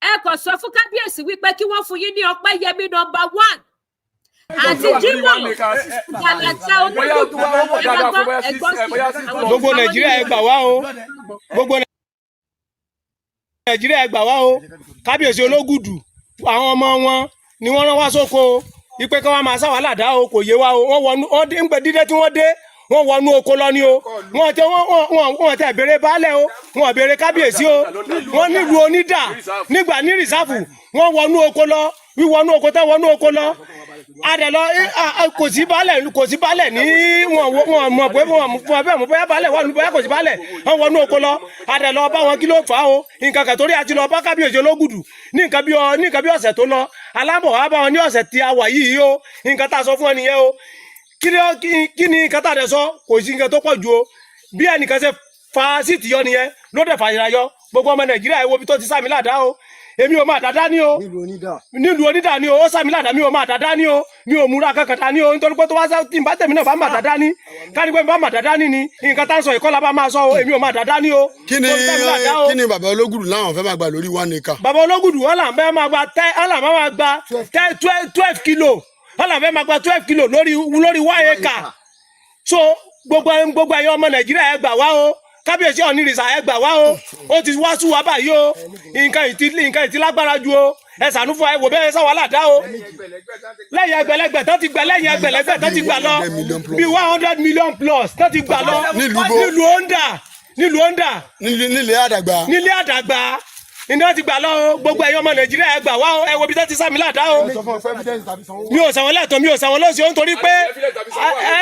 ẹ kàn sọ fún kábíyèsí wípé kí wọ́n fún yín ní Ọpẹ́yẹmí number one àti Jimoh Gàlàtà Ológùdù. Ẹgbọ́n sí. Gbogbo Nàìjíríà, ẹ gbà wá o. Gbogbo Nàìjíríà, ẹ gbà wá o. Kábíyèsí Ológùdù, àwọn ọmọ wọn ni wọ́n rán wá sóko ipe kí wọ́n máa sá wàhálà dá o. Kò yé wa o. Wọ́n wọnú, wọ́n dé ń pẹ dídé tí wọ́n dé, wọ́n wọnú oko lọ ni o. Wọ́n tẹ béèrè baálẹ̀ o, wọ́n béèrè kábíyèsí o. Wọ́n nílùú onídà nígbà ní reserve. Wọ́n wọnú oko lọ, wíwọnú oko tẹ́ wọnú oko lọ adẹ lọ. Kò sí baálẹ̀, kò sí baálẹ̀ ní wọn. Wọn mọ̀ pé wọn mọ̀ bẹ́ẹ̀ mọ̀ bóyá baálẹ̀ wà ní, bóyá kò sí baálẹ̀. Wọn wọnú oko lọ, adẹ lọ bá wọn. Kí ló fà á o? Nǹkan kan torí àti lọ bá kábíyèsí Ológùdù ní nǹkan bí ọ̀sẹ̀ tó lọ, alábọ̀ wá bá wọn ní ọ̀sẹ̀ tí a wà yìí o. Nǹkan tá a sọ fún ọ nìyẹn o. Kí ni nǹkan tá a dẹ̀ sọ? Kò sí nǹkan tó pọ̀ ju o. Bí ẹnìkan ṣe fa seat yọ nìyẹn, ló dẹ̀ fàyà yọ. Gbogbo ọmọ Nàìjíríà, ẹ wo ibi tó ti sàmì ládàá o. Èmi ò máa dáadáa ní o. Nílùú onídàá ní o. Ó sàmì ládàá, mi ò máa dáadáa ní o. Mi ò múra kankan dání o, nítorí pé tó wá tí n bá tẹ̀mí náà bá máa dáadáa ní, kárí pé n bá máa dáadáa ní ni nǹkan tá ń sọ ìkọlà bá máa sọ o. Èmi ò máa dáadáa ní o. Kí ni Ó sàmì ládàá o. Kí ni bàbá Ológùdù láwọn fẹ́ máa gbà lórí 1 acre? Bàbá Ológùdù wọn là ń bẹ́ máa gba tẹ́, wọn là máa gba tẹ́ 12 kilo. Wọn là fẹ́ máa gba 12 kilo lórí 1 acre. So gbogbo ẹ̀yin ọmọ Nàìjíríà, ẹ gbà wá o. Kábíyèsí Ọ̀nìrìsà, ẹ gbà wá o. Ó ti wá sú wa báyìí o. Nǹkan ìtì lágbára ju o. Ẹ ṣàánú fún wa. Ẹ wò bẹ́ẹ̀ sáwà ládàá o. Lẹ́yìn ẹgbẹ̀lẹ́gbẹ̀ tán ti gbà, lẹ́yìn ẹgbẹ̀lẹ́gbẹ̀ tán ti gbà lọ bíi 100 million plus tán ti gbà lọ. Nílùú bo? Nílùú Honda, nílùú Honda. Nílé àdàgbà. Nílé àdàgbà iná ti gbà lọ o. Gbogbo ẹ̀yin ọmọ Nàìjíríà, ẹ gbà wá o. Ẹ wo ibi tán ti sàmì ládàá o. Mi ò sàwọn lẹ́tọ̀, mi ò sàwọn lọ́sí o, nítorí pé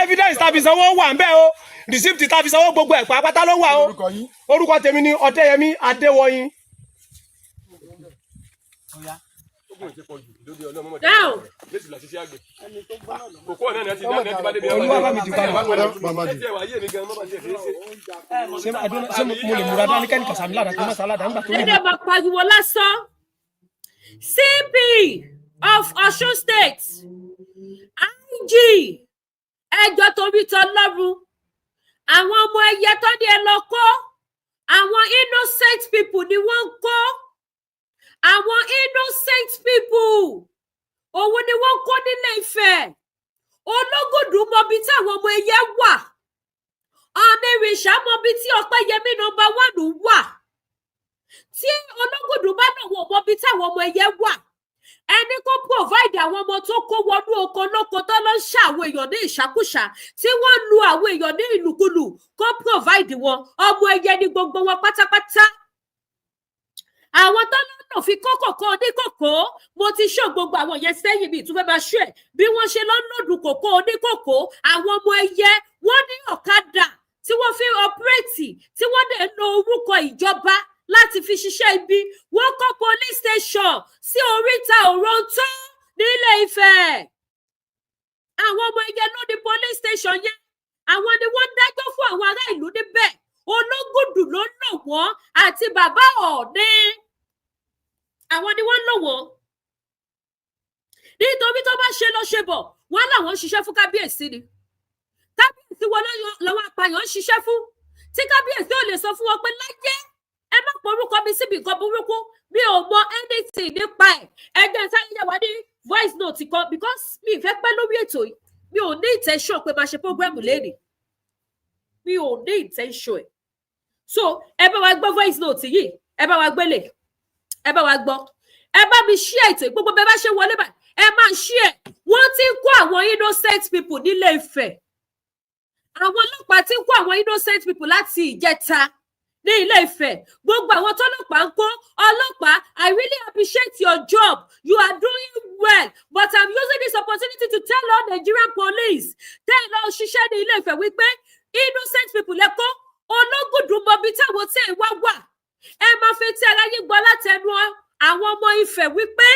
evidence tàbí sanwó wà ń bẹ̀ o. Receipt tàbí sanwó, gbogbo ẹ̀ pátá ló wà o. Orúkọ tèmi ni Ọdẹ́yẹmí Adéwọyìn. Now, Bàbá jù. Ṣé àdúrà, ṣé mo lè múra dání kẹ́ni kàsàmì ládàá kí n má sáládàá ńgbà tó rí mi. Lédè máa pariwo lásán. CP of Osun State, IG, ẹjọ́ torí tọlọ́run, àwọn ọmọ ẹyẹ tó ní ẹ lọ kó, àwọn innocent people ni wọ́n ń kó. Àwọn innocent people òun ni wọ́n kó nílé Ifẹ̀. Ológùdù mọbi tí àwọn ọmọ ẹyẹ wà. Ọ̀nìrìṣà mọbi tí Ọpẹ́yẹmí number one wà. Tí Ológùdù bá náà wọ̀ mọbi tí àwọn ọmọ ẹyẹ wà, ẹni kó provide àwọn ọmọ tó kó wọnú oko lóko tó lọ ń ṣe àwọn èèyàn ní ìṣàkúṣà, tí wọ́n lu àwọn èèyàn ní ìlùkulù, kó provide wọn. Ọmọ ẹyẹ ni gbogbo wọn pátápátá. Àwọn tó lọ́nà fi kókòkò oníkòkó, mo ti ṣó gbogbo àwọn yẹn sẹ́yìn, mi ìtúfẹ́ máa ṣó ẹ̀ bí wọ́n ṣe lọ ń load kòkó oníkòkó. Àwọn ọmọ ẹyẹ, wọ́n ní ọ̀kadà tí wọ́n fi operate, tí wọ́n dẹ̀ ń lo orúkọ ìjọba láti fi ṣiṣẹ́ ibi. Wọ́n kọ́ police station sí oríta Òróǹtó nílé Ifẹ̀. Àwọn ọmọ ẹyẹ ló ní police station yẹn. Àwọn ni wọ́n ń dájọ́ fún àwọn ará ìlú níbẹ̀. Ológùdù ló ń lò wọ́n àti bàbá Ọ̀ọ̀ni. Àwọn ni wọ́n ń lò wọ́n, nítorí tó bá ṣe lọ ṣe bọ̀, wọ́n làwọn ń ṣiṣẹ́ fún kábíyèsí ni. Kábíyèsí wọn làwọn apààyàn ń ṣiṣẹ́ fún, tí kábíyèsí ò lè sọ fún wọn pé láyé, ẹ má porúkọ mi síbi nǹkan burúkú, mi ò mọ anything nípa ẹ̀. Ẹgbẹ́ sáré yà wá ní voice note kan, because mi ì fẹ́ pẹ́ lórí ètò yìí. Mi ò ní intention pé máa ṣe program lẹ́nìí, mi ò ní intention ẹ̀. So ẹ bá wa gbọ́ voice note yìí, ẹ bá wa gbélé, ẹ bá wa gbọ́, ẹ bá mi share ètò. Gbogbo bẹ́ẹ̀ bá ṣe wọlé báyìí, ẹ máa share. Wọ́n ti ń kó àwọn innocent people nílé Ifẹ̀. Àwọn ọlọ́pàá ti ń kó àwọn innocent people láti ìjẹta ní Ilé Ifẹ̀. Gbogbo àwọn tọ́lọ́pàá ń kó, ọlọ́pàá, I really appreciate your job, you are doing well, but I'm using this opportunity to tell all Nigerian police tẹ́ ẹ lọ ṣiṣẹ́ ní Ilé Ifẹ̀ wípé innocent people lẹ́kọ́. Ológùdù mọbi táwọn tẹ́ ẹ wá wà. Ẹ máa fi tí ara yín gbọ́ látẹnu àwọn ọmọ Ifẹ̀ wípé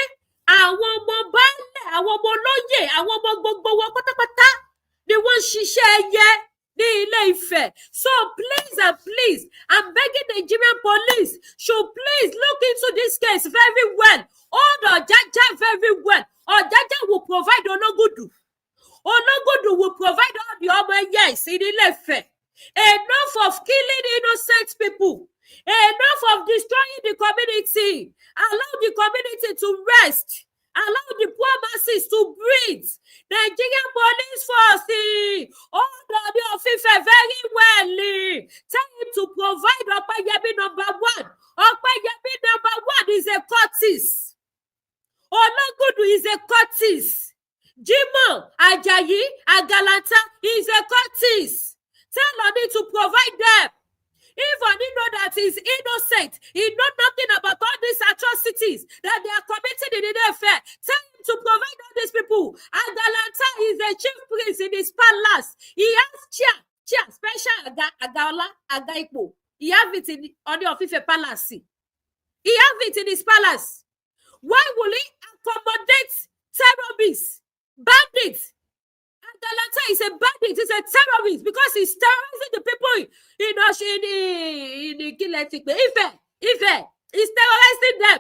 àwọn ọmọ baálẹ̀, àwọn ọmọ olóyè, àwọn ọmọ gbogbo wọn pátápátá ni wọ́n ń ṣiṣẹ́ ẹyẹ ní Ilé Ifẹ̀. So please and please, I'm begging Nigerian police should please look into this case very well. Hold Ọ̀jájá very well. Ọ̀jájá will provide Ológùdù. Ológùdù will provide all the ọmọ ẹyẹ in Ilé Ifẹ̀. Enough of killing innocent people. Enough of destroying the community. Allow the community to rest. Allow the poor masses to breathe. Nigerian police force, hold Ooni of Ife very well. Tell him to provide Opeyemi number one. Opeyemi number one is a cultist. Ologudu is a cultist. Jimoh Ajayi Agalanta is a cultist. Tell Oni to provide them. If Oni know that he's innocent, he know nothing about all these atrocities that they are committing in Ile-Ife, tell him to provide all these people. Agalanta is a chief priest in his palace. He has chair, chair, special aga, agaola, aga ipo. He have it in Oni of Ife palace. He have it in his palace. Why will he accommodate terrorists, bandits? Agalanta is a bandit, he's a terrorist, because he's terrorizing the people in kílẹ̀ ti pé Ife, Ife. He's terrorizing them.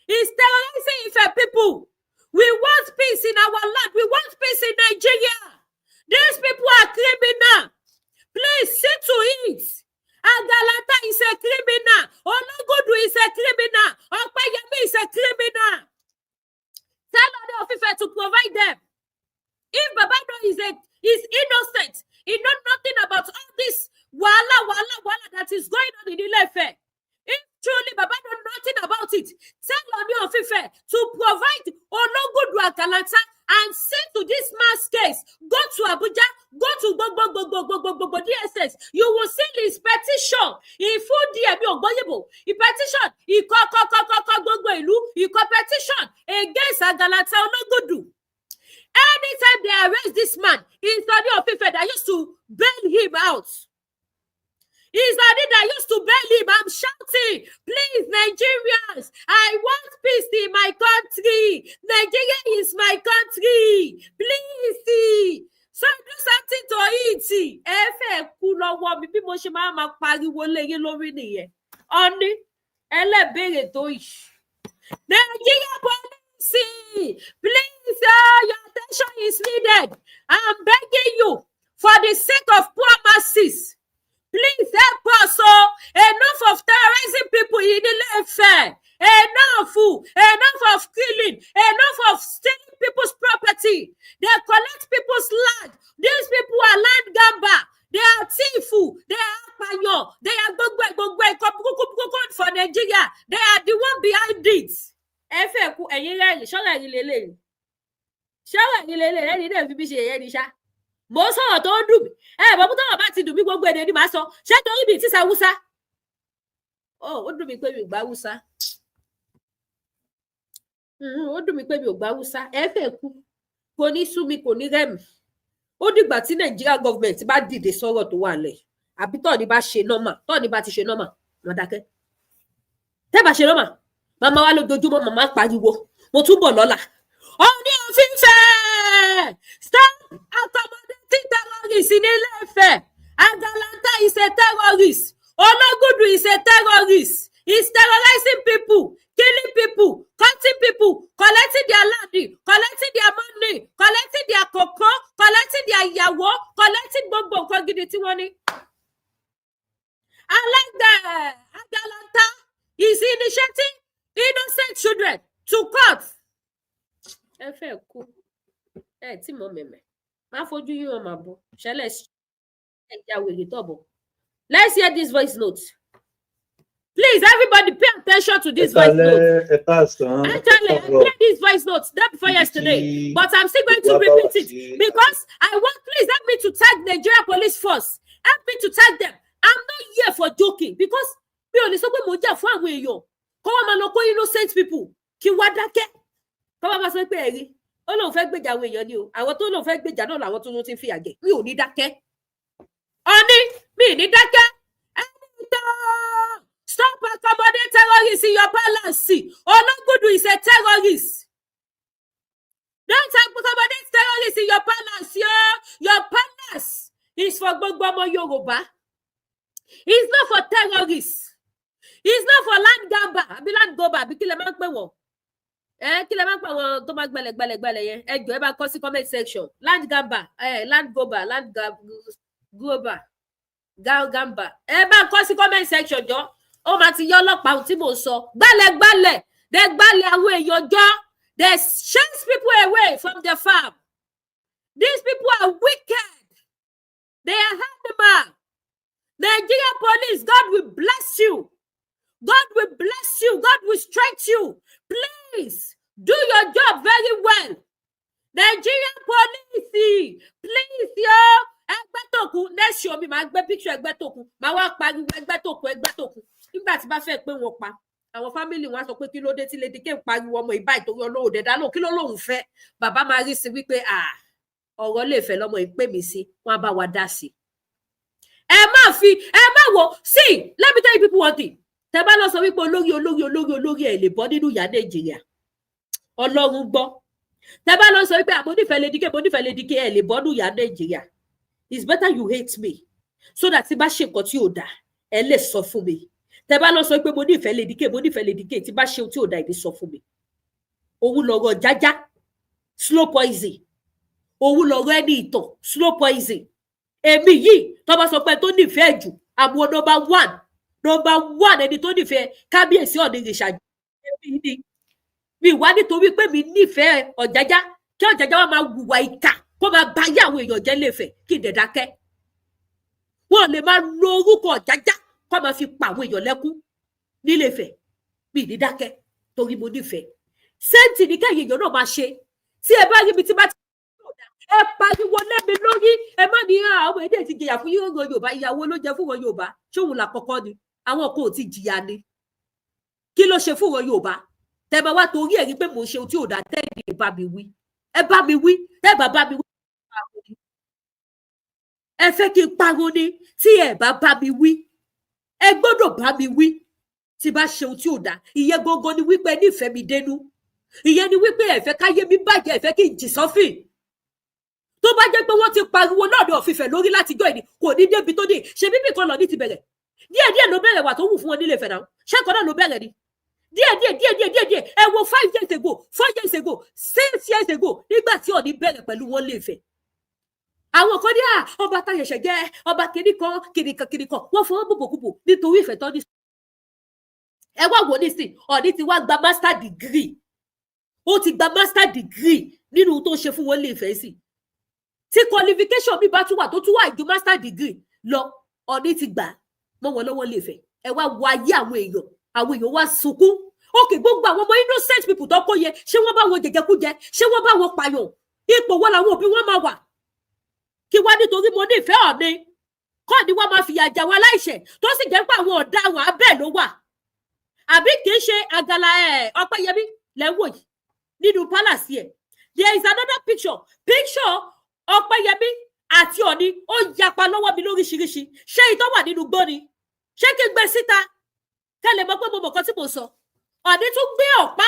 He's terrorizing Ife people. We want peace in our land. We want peace in Nigeria. These people are criminal. Please see to it. Agalanta is a criminal. Ologudu is a criminal. Opeyemi is a criminal. Tell Ooni of Ife to provide them. If Baba no is innocent, he know nothing about all this wahala, wahala, wahala that is going on in Ile-Ife. If truly Baba know nothing about it, tell Ooni of Ife to provide Ologudu, Agalanta, and see to this mass case. Go to Abuja, go to gbogbo gbogbo gbogbo gbogbo DSS. You will see his petition. Ìfún díẹ̀ mi ò gbóyìnbó. He petition, ìkọ kọ kọ kọ kọ gbogbo ìlú, ìkọ petition against Agalanta, Ologudu. Anytime they arrest this man, it's Ooni of Ife that used to bail him out. It's Ooni that used to bail him. I'm shouting, please, Nigerians, I want peace. In my country, Nigeria is my country. Please, so do something to it. Ẹ fẹ́ kú lọ́wọ́ mi. Bí mo ṣe máa máa pariwo léyìn lórí nìyẹn. Ọní ẹlẹ́bẹ̀rẹ̀ tó yìí. Nigeria police, please, oh, your attention is needed. I'm begging you for the sake of poor masses. Please help us oh. Enough of terrorizing people in Ile-Ife. Enough, enough of killing, enough of stealing people's property. They collect people's land. These people are land grabber. They are thief, they are apàyàn, they are gbogbo ẹ̀, gbogbo ẹ̀, nǹkan burúkú burúkú for Nigeria. They are the one behind it. Ẹ fẹ́ kú. Ẹ̀yin rẹ́rìn ṣọ́rọ̀, ẹ̀yin lélẹ̀ ṣọ́rọ̀, ẹ̀yin lélẹ̀. Ẹ̀yin náà fi bí ṣe ẹ̀yẹ́ ni ṣá. Mò ń sọ̀rọ̀ tó ń dùn mí. Ẹ bọ̀ tọ́rọ̀ bá ti dùn mí, gbogbo èdè ni màá sọ. Ṣé torí mi ti sa Haúsá? Ó dùn mí pé mi ò gbọ́ Haúsá. Ó dùn mí pé mi ò gbọ́ Haúsá. Ẹ fẹ́ kú. Kò ní sú mi, kò ní rẹ̀ mí. Ó dìgbà tí Nàìjíríà government bá dìde sọ̀rọ̀ tó wà lẹ̀, àbí tọ́ọ̀ni bá ṣe normal. Tọ́ọ̀ni bá ti ṣe normal, wọn dákẹ́. Tẹ́ bá ṣe normal, màmá wa lójoojúmọ́, màmá pariwo. Mo tún bọ̀ lọ́la. Ọọ̀ni of Ifẹ̀, stop accommodating terrorists ní Ilé-Ifẹ̀. Agalanta is a terrorist. Ológùdù is a terrorist. He's terrorizing people, killing people, cutting people, collecting their land, collecting their money, collecting their cocoa, collecting their ìyàwó, collecting gbogbo nǹkan gidi tí wọ́n ní. Alága Agalanta is initiating innocent children to court. Ẹ fẹ́ kú. Ẹ tí mo mẹ̀mẹ̀ má fojú yín wọn máa bọ̀ ṣẹlẹ̀ ẹ já wèrè tọ̀bọ̀. Let's hear this voice note. Please, everybody, pay attention to this voice note. Actually, I played this voice note day before yesterday, but I'm still going to repeat it because I want, please help me to tag Nigeria Police Force. Help me to tag them. I'm not here for joking, because mi ò lè sọ pé mo jà fún àwọn èèyàn kó wọ́n máa lọ kó innocent people kí wá dákẹ́, kó wọ́n máa sọ pé ẹ̀rí ó lóun fẹ́ gbèjà àwọn èèyàn ni o. Àwọn tó lóun fẹ́ gbèjà náà làwọn tó ti ń fìyà jẹ. Mi ò ní dákẹ́. Ọní mi ì ní dákẹ́. Ẹni tó stop accommodate terrorists in your palace. Ológùdù is a terrorist. Don't accommodate terrorists in your palace yo. Your palace is for gbogbo ọmọ Yorùbá. It's not for terrorists. It's not for land grabber àbí land grabber, àbí kí lẹ máa ń pè wọ́n? Ẹ kí lẹ máa ń pè wọ́n tó máa gbẹlẹ̀ gbẹlẹ̀ gbẹlẹ̀ yẹn? Ẹ jọ̀ọ́, ẹ bá kọ sí comment section. Land grabber, ẹ land grabber, land grabber, gamba. Ẹ bá kọ sí comment section jọ. Ó máa ti yọ ọlọ́pàá ohun tí mò ń sọ. Gbálẹ̀gbálẹ̀ dẹ, gbálẹ̀ àwọn èèyàn jọ. They chase people away from their farm. These people are wicked. They are animal. Nigeria police, God will bless you. God will bless you. God will strengthen you. Please do your job very well. Nigerian police, please yo. Ẹgbẹ́tòkun, next show mi, máa gbé picture Ẹgbẹ́tòkun, máa wá pariwo Ẹgbẹ́tòkun, Ẹgbẹ́tòkun. Nígbà tí bá fẹ́ pé wọ́n pa àwọn family wọn á sọ pé kí ló dé tí Lady K ń pariwo ọmọ ìbá ìtorí Ọlọ́run dẹ̀dá lóhùn, kí ló lóun fẹ́? Bàbá máa rí sí wípé ọ̀rọ̀ lè fẹ́ lọ́mọ ìpè mí sí, wọ́n á bá wa dá sí. Ẹ má fi ẹ má wò. See, let me tell you people one thing. Tẹ bá lọ sọ wípé olórí, olórí, olórí, olórí, ẹ lè bọ́ nínú ìyà Nàìjíríà. Ọlọ́run gbọ́. Tẹ bá lọ sọ wípé àmọ́ nífẹ̀ẹ́ Lady K, mo nífẹ̀ẹ́ Lady K, ẹ lè bọ́ nínú ìyà Nàìjíríà. It's better you hate me so that tí bá ṣe nǹkan tí ò dáa, ẹ lè sọ fún mi. Tẹ bá lọ sọ pé mo nífẹ̀ẹ́ Lady K, mo nífẹ̀ẹ́ Lady K, tí bá ṣe ohun tí ò dáa, ìdí sọ fún mi. Òun lọ̀rọ̀ jájá, slow poison. Òun lọ̀rọ̀ ẹni ìtàn, slow poison. Èmi yìí tó bá sọ pé tó nífẹ̀ẹ́ jù, àwọn number one, number one, ẹni tó nífẹ̀ẹ́ kábíyèsí Ọ̀nìrìṣà, èmi ni. Mi wá nítorí pé mi nífẹ̀ẹ́ Ọ̀jájá, kí Ọ̀jájá wa máa hùwà ìkà, kó máa bá yé àwọn èèyàn jẹ́ lẹ́fẹ̀ẹ́, kí n dẹ̀ dákẹ́. Wọn lè máa lo orúkọ Ọ̀jájá kó máa fi pa àwọn èèyàn lẹ́kún nílẹ̀fẹ̀, mi ní dákẹ́ torí mo nífẹ̀ẹ́. Sẹ́ǹtì ní kẹ́yìn èèyàn náà máa ṣe. Tí ẹ bá rí mi tí bá ti ẹ pariwo lẹ́mi lórí, ẹ má ní àwọn èdè ti jìyà fún yíyan Yorùbá. Ìyàwó ló jẹ fún wọn Yorùbá? Ṣóun là kọ́kọ́ ni? Àwọn kò ti jìyà ni. Kí ló ṣe fún wọn Yorùbá tẹ bá wá torí ẹ rí pé mò ń ṣe ohun tí ò dá? Tẹ́lẹ̀ bá mi wí, ẹ bá mi wí. Tẹ́ bá bá mi wí, ẹ fẹ́ kí n parun ni. Tí ẹ bá bá mi wí, ẹ gbọ́dọ̀ bá mi wí tí bá ṣe ohun tí ò dáa. Ìyẹn gangan ni wípé nífẹ̀ẹ́ mi dénú. Ìyẹn ni wípé ẹ fẹ́ káyé mi bàjẹ́, ẹ fẹ́ kí n jì sọ́fìn. Tó bá jẹ́ pé wọ́n ti pariwo lọ́dọ̀ ọ̀fìfẹ́ lórí látijọ́ ìní, kò ní débi tó dé. Ṣe bíbí kan lọ ní ti bẹ̀rẹ̀, díẹ̀ díẹ̀ ló bẹ̀rẹ̀ wà tó wù fún wọn nílé Ifẹ̀ náà. Ṣẹ́kọ̀ọ́ náà ló bẹ̀rẹ̀ ni, díẹ̀ díẹ̀ díẹ̀ díẹ̀ díẹ̀ díẹ̀. Ẹ wo 5 years ago, 4 years ago, 6 years ago, nígbà tí Ọọ̀ni bẹ̀rẹ̀ pẹ̀lú wọn lè Ifẹ̀, àwọn kan ní à ọba táyẹsẹ jẹ ọba kìnnì kan kìnnì kan kìnnì kan, wọ́n fọwọ́ bòbòkúbò nítorí ìfẹ́ tán ní. Ẹ wá wò nísìn, Ọọ̀ni ti wá gba master degree, ó ti gba master degree nínú tó ń ṣe fún wọn lè fẹ́ sí. Tí qualification mi bá tún wà tó tún wà ju master degree lọ, Ọọ̀ni ti gbà mọ́ wọn lọ́wọ́ lè fẹ́. Ẹ wá wo ayé àwọn èèyàn, àwọn èèyàn wá sunkún. Òkè gbogbo àwọn ọmọ innocent people tó kó yẹ, ṣé wọ́n bá wọn jẹjẹkújẹ? Ṣé wọ́n bá wọn pààyàn? Ipò wọn làwọn òbí wọn máa wà? Kí wá nítorí mo nífẹ̀ẹ́ Ọọ̀ni kọ́ ni wọ́n máa fìyà jà wọn aláìṣẹ̀, tó sì jẹ́ pé àwọn ọ̀daràn abẹ́ ló wà? Àbí kì í ṣe àgàlà ẹ̀ Ọpẹ́yẹmí lẹ́wọ̀ yìí nínú palace ẹ̀? There is another picture, picture Ọpẹ́yẹmí àti Ọọ̀ni, ó yapa lọ́wọ́ mi lóríṣiríṣi. Ṣé ìtọ́ wà nínú gbó ni? Ṣé kí n gbé síta kẹ́ lè mọ̀ pé mo mọ̀ kan tí mo sọ? Ọọ̀ni tún gbé ọ̀pá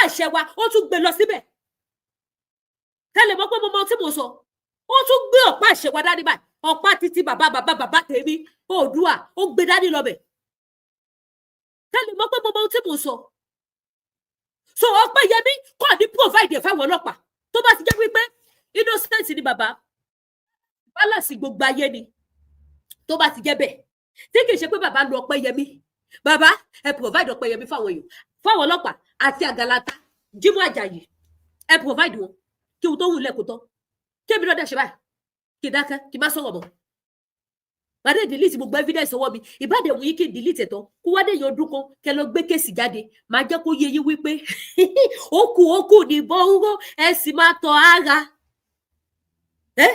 àṣẹ wa, ó tún gbé lọ síbẹ̀. Kẹ́ lè mọ̀ pé mo mọ̀ tí mo sọ. Ó tún gbé ọ̀pá àṣẹ wa dání báyìí, ọ̀pá títí bàbá bàbá bàbá tèmi Oòduà, ó gbé dání lọ bẹ̀. Kẹ́ lè mọ̀ pé mo mọ̀ tí mo sọ. So Ọpẹ́yẹmí kọ́ ní provide ẹ̀ fáwọn ọlọ́pàá. Tó bá ti jẹ́ wípé innocent ni bàbá, balance gbogbo ayé ni. Tó bá ti jẹ́ bẹ́ẹ̀, tí kì í ṣe pé bàbá lu Ọpẹ́yẹmí, bàbá ẹ provide Ọpẹ́yẹmí fáwọn èèyàn, fáwọn ọlọ́pàá àti àgàlàtà Jimoh Ajayi, ẹ provide wọn kí ohun tó wù lẹ́kọ̀ọ́ tán, kí èmi náà dẹ̀ ṣe báyìí, kí n dákẹ́, kí n má sọ̀rọ̀ mọ́. Màdé delete gbogbo evidence ọwọ́ mi. Ìbàdàn wù yín kí n delete ẹ̀tọ́ kó wá dé yan ọdún kan, kẹ lọ gbé case jáde, màá jẹ́ kó yé yín wípé ó kù, ó kù ní bọ́ńgó, ẹ sì máa tọ́ ara ẹ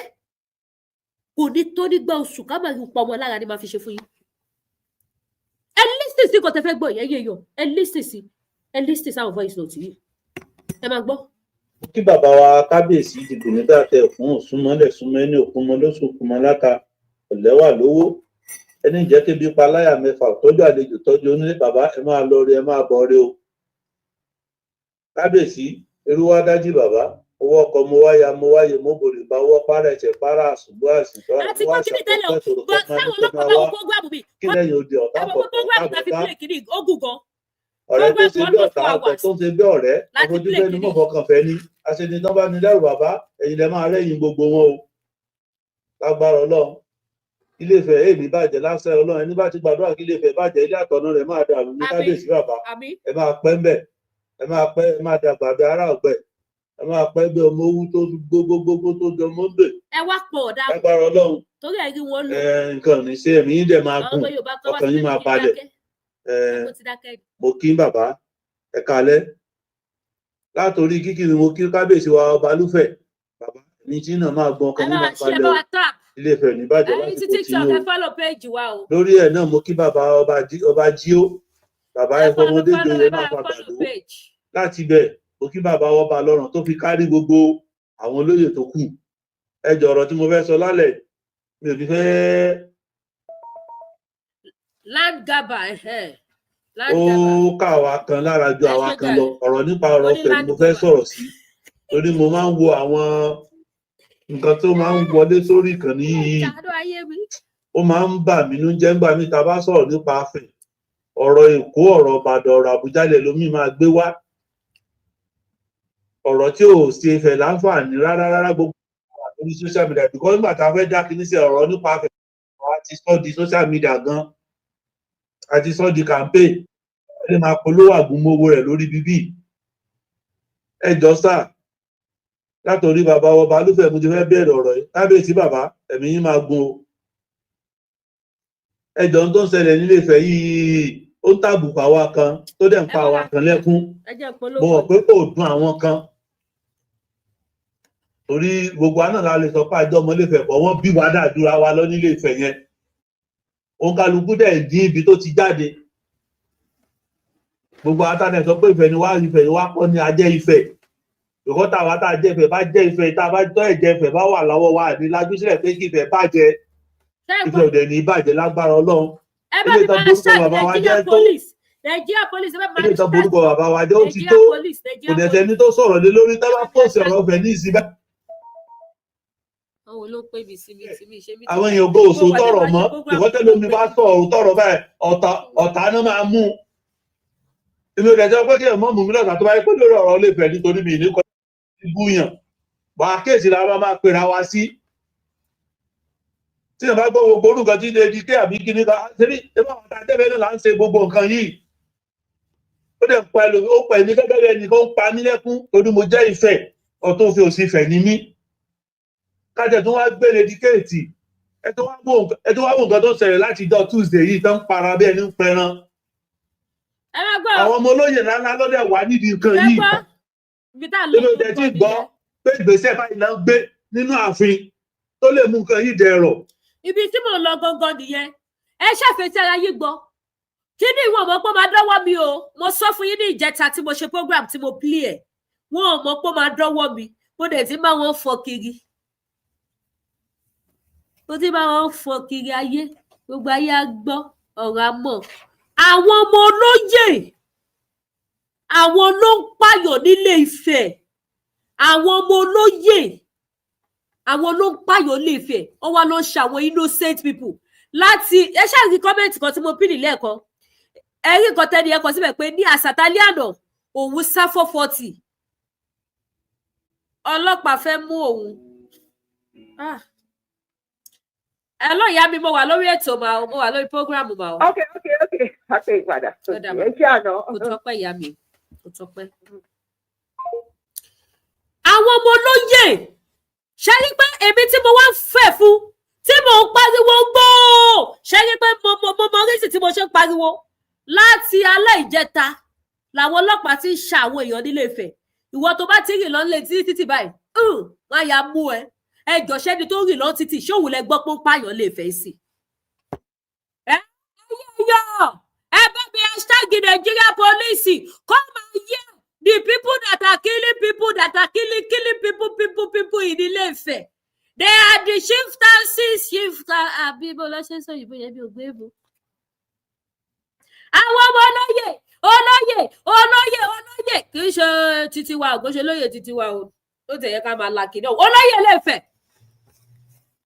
kò ní tó nígbà oṣù ká máa pa ọmọ lára ni màá fi ṣe fún yín. Ẹ listen sí nǹkan tẹ fẹ́ gbọ́ yẹn yé yọ. Ẹ listen sí, ẹ listen sáwọn voice note yìí, ẹ máa gbọ́. Kí bàbá wa kábíyèsí dìbò nígbà tẹ fún òsúnmọlẹ súnmọ ẹni òkúmọ lóṣù kúmọ láta ọlẹwà lówó ẹni jẹ́ kébi pa láyà mẹ́fà, tọ́jú àlejò, tọ́jú onílé. Bàbá, ẹ máa lọ rí, ẹ máa bọ̀ rí o. Kábíyèsí irú wa dájú. Bàbá owó ọkọ mo wáyà, mo wáyé, mo bòrè bá owó pàrọ̀ ẹ̀ṣẹ̀ pàrọ̀ àṣùgbọ́ àṣìtọ́. Àti gbọ́ kíní tẹ́lẹ̀ o, gbọ́ sáwọn ọlọ́pàá bá wo program mi. Kí lẹ́yìn odi ọ̀tá Ẹ mọ̀ pọ̀ pé program tá fi ọ̀tá play kíní ogun gan. Ọ̀rẹ́ tó ṣe bí ọ̀tá, Program ọkọ̀ tó ṣe bí ọ̀rẹ́, láti ọfojú play fẹ́ni kíní. Mọ̀ fọkàn fẹ́ ní aṣeni tán bá ní lẹ́rù. Bàbá, ẹ̀yin lẹ máa rẹ́yìn gbogbo wọn o, lágbára Ọlọ́run. Ilé Ifẹ̀ èmi bàjẹ́ lásán Ọlọ́run. Ẹni bá ti gbàdúrà kí Ilé Ifẹ̀ bàjẹ́, ilé àtọ̀nà rẹ̀ máa dàrú ní. Àmín. Kábíyèsí bàbá, Àmín. ẹ máa pẹ́ ń bẹ̀, ẹ máa pẹ́, ẹ máa dàgbà bí ará ọ̀gbẹ́, ẹ máa pẹ́ bí ọmọ owú tó gbogbogbò tó jọmọ́ ń bè. Ẹ wá pọ̀ ọ̀daràn. Lágbára Ọlọ́run. Torí ẹ rí wọn lò. Nǹkan ò ní ṣe ẹ̀mí yín dẹ̀ máa Àwọn gùn, ọmọ Yorùbá kan wá ọkàn sí yín máa pé kí n balẹ̀. dákẹ́. Mo ti dákẹ́. Mo kí bàbá, ẹ káalẹ́. Látòrí kíkí ni mo kí kábíyèsí wa ọba lúfẹ̀. Bàbá ní tí náà máa gbọ́n, Ẹ ọkàn bá yín wa máa ṣe, ẹ balẹ̀ bá o. wa tap. Ilé Ifẹ̀ ò ní bàjẹ́ Ẹ̀yin tí lásìkò tí TikTok, yín ẹ o. follow page wa o. Lórí ẹ̀ náà, mo kí bàbá ọba jíó, bàbá Ẹ ẹ follow, fọmọdé follow, joyè, ẹ bá máa wa fa follow gbàdó. page. Láti ibẹ̀, mo kí bàbá ọba lọ́rùn tó fi kárí gbogbo àwọn olóyè tó kù. Ẹ jọ̀rọ̀ tí mo fẹ́ sọ lálẹ́, mi ò ní fẹ́. Land grabber, ẹ̀hẹ́. Land Ó grabber. ká àwa kan lára ju Ẹ àwa ṣe kan lọ. jàre. Ọ̀rọ̀ nípa ọ̀rọ̀ Ó ní Ifẹ̀ ni land mo fẹ́ grabber. sọ̀rọ̀ sí, torí mo máa ń wo àwọn nǹkan tó máa ń wọlé sórí ìkànnì yìí. Ṣàánú ayé mi. Ó máa ń bà mí nú jẹ́ ńgbà míì tá a bá sọ̀rọ̀ nípa Ifẹ̀, ọ̀rọ̀ Èkó, ọ̀rọ̀ Ìbàdàn, ọ̀rọ̀ Àbújá lẹ̀ lómi máa gbé wá, ọ̀rọ̀ tí ò ṣe Ifẹ̀ láǹfààní rárá rárá. Gbogbo wà lórí social media, because nígbà tá a fẹ́ dá kinní sí ọ̀rọ̀ nípa Ifẹ̀, a ti sọ di social media gan, a ti sọ di campaign, ẹ lè máa polówó àgúnmówó rẹ̀ lórí bíbí. Ẹ jọ sá, látòrí bàbá ọba Olúfẹ̀ mo ti fẹ́ bẹ̀rẹ̀ ọ̀rọ̀ yìí. Kábíyèsí bàbá, ẹ̀mí yín máa gun o. Ẹ jọ, ohun tó ń ṣẹlẹ̀ nílé Ifẹ̀ yìí, ó ń tàbùkù àwa kan, tó dẹ̀ ń pa àwa kan lẹ́kún. Ẹ jẹ́ Mo polówó. mọ̀ pé kò dùn àwọn kan, torí gbogbo àná la lè sọ pé àjọ ọmọ Ilé-Ifẹ̀ bọ̀, wọ́n bí wa dàdúrà wa lọ nílé Ifẹ̀ yẹn. Òǹkàlùkù dẹ̀ dín ibi tó ti jáde. Gbogbo àtàlẹ̀ sọ pé Ifẹ̀ ni wá, Ifẹ̀ ni wá kọ́ ni ajẹ́ Ifẹ̀ ìkọ́. Táwa tá a jẹ́ Ifẹ̀ bá jẹ́ Ifẹ̀, tá a bá tọ́ ẹ̀jẹ̀ Ifẹ̀ bá wà lọ́wọ́ wa, ní lajú sílẹ̀ pé kí Ifẹ̀ bàjẹ́. Ṣé ẹ Ifẹ̀ gbọ́? òdẹ̀ ní bàjẹ́ lágbára Ọlọ́run. Ẹ bá Ilé mi ìtàn máa gbórúkọ ṣáà bàbá wa Nigeria jẹ́ tó. police. Nigeria police, ẹ bá Ilé ìtàn borúkọ bàbá wa jẹ́, ó ti Nigeria tó. police, Kò Nigeria dẹ̀ police. sẹ́ni tó sọ̀rọ̀ lé lórí tá bá pòsì ọ̀rọ̀ ọ̀fẹ́ ní ìsìn báyìí. Àwọn wo ló pè mí sí mi sí mi ṣe mí? Àwọn èèyàn gbọ́ òṣò tọrọ mọ́ ìwọ́tẹ́lómi bá sọ ọ̀rọ̀ tọrọ báyìí, ọ̀tá ọ̀tá náà máa mú un. Èmi ò dẹ̀ sọ pé kí ẹ̀ mọ́ mú mi lọ́tà tó bá yẹ pé lórí ọ̀rọ̀ lè fẹ̀, nítorí mi ní kọ́ búyàn wà á kéèsì la máa pera wa sí. Tí èèyàn bá gbọ́ gbogbo orúkọ tí lè di ké àbí kíní ká ṣebí ṣebí àwọn tá a tẹ́fẹ̀ẹ́ náà là ń ṣe gbogbo nǹkan yìí. Ó dẹ̀ pa ẹlòmí, ó pa ẹni gẹ́gẹ́ bí ẹnìkan ń pa mí lẹ́kún torí mo jẹ́ Ifẹ̀, ọ̀tún òfin òsì Ifẹ̀ ní mí. Kájẹ tó wá gbé lè di kéètì, ẹ tó wá wò nǹkan tó ṣẹlẹ̀ láti ìjọ Tuesday yìí tó ń para bí ẹni ń pẹran. Ẹ máa gbọ́. Àwọn ọmọ olóyè ńláńlá lọ́dẹ̀ wà nídìí nǹkan Ẹ yìí. gbọ́ ibi tá à ń lọ. Èmi ò dẹ̀ tí gbọ́ pé ìgbésẹ̀ báyìí náà ń gbé nínú ààfin tó lè mú nǹkan yìí dẹ̀rọ̀. Ibi tí mò ń lọ gangan nìyẹn. Ẹ ṣàfetí ara yín gbọ́. Kí ni ìwọ mọ̀ pé ó máa dọ́wọ́ mi o? Mo sọ fún yín ní ìjẹta tí mo ṣe program tí mo play ẹ̀, wọn ò mọ̀ pé ó máa dọ́wọ́ mi. Mo dẹ̀ ti bá wọn fọ kiri, mo ti bá wọn fọ kiri ayé, gbogbo ayé á gbọ́ ọ̀rọ̀ á mọ̀. Àwọn ọmọ olóyè, àwọn ló ń pààyàn nílé Ifẹ̀. Àwọn ọmọ olóyè, àwọn ló ń pààyàn nílé Ifẹ̀. Wọ́n wá lọ ṣe àwọn innocent people láti ẹ ṣáà rí comment kan tí mo pin lẹ́ẹ̀kan. Ẹ rí nǹkan tẹ́ni ẹ kọ síbẹ̀ pé ní àsàtálẹ́ àná òun sá 440, ọlọ́pàá fẹ́ mú òun. Ah. Ẹ lọ ìyá mi, mo wà lórí ètò mà ó, mo wà lórí program mà ó. Ok, a pè padà. Ó dà mà. Ẹ ṣé àná. Kò tọ́pẹ́ ìyá mi, kò tọ́pẹ́. Àwọn ọmọ olóyè ṣe rí pé èmi tí mo wá ń fẹ́ fún tí mò ń pariwo gbóò, ṣe rí pé mo mọ reason tí mo ṣe ń pariwo. Láti alẹ́ ìjẹta làwọn ọlọ́pàá ti ń ṣa àwọn èèyàn nílé Ifẹ̀. Ìwọ tó bá ti rìn lọ nílé títí títì báyìí, wọ́n á ya mú ẹ. Ẹ jọ, ṣẹ́ni tó rìn lọ títì, ṣé òun lẹ gbọ́ pé ó ń pààyàn lè fẹ́ sí? Ẹ yọ, ẹ bá mi hashtag Nigeria police, come and hear the people that are killing people, that are killing killing people people people in Ilé-Ifẹ̀. They are the chieftaincies, chief àbí bó lọ ṣe ń sọ òyìnbó yẹn bí ògbé èbó. Àwọn ọmọ olóyè, olóyè, olóyè, olóyè, kì í ṣe títí wa ò kò ṣe olóyè títí wa o. Ó tẹ̀ yẹ ká máa la kìnìún olóyè Ilé-Ifẹ̀,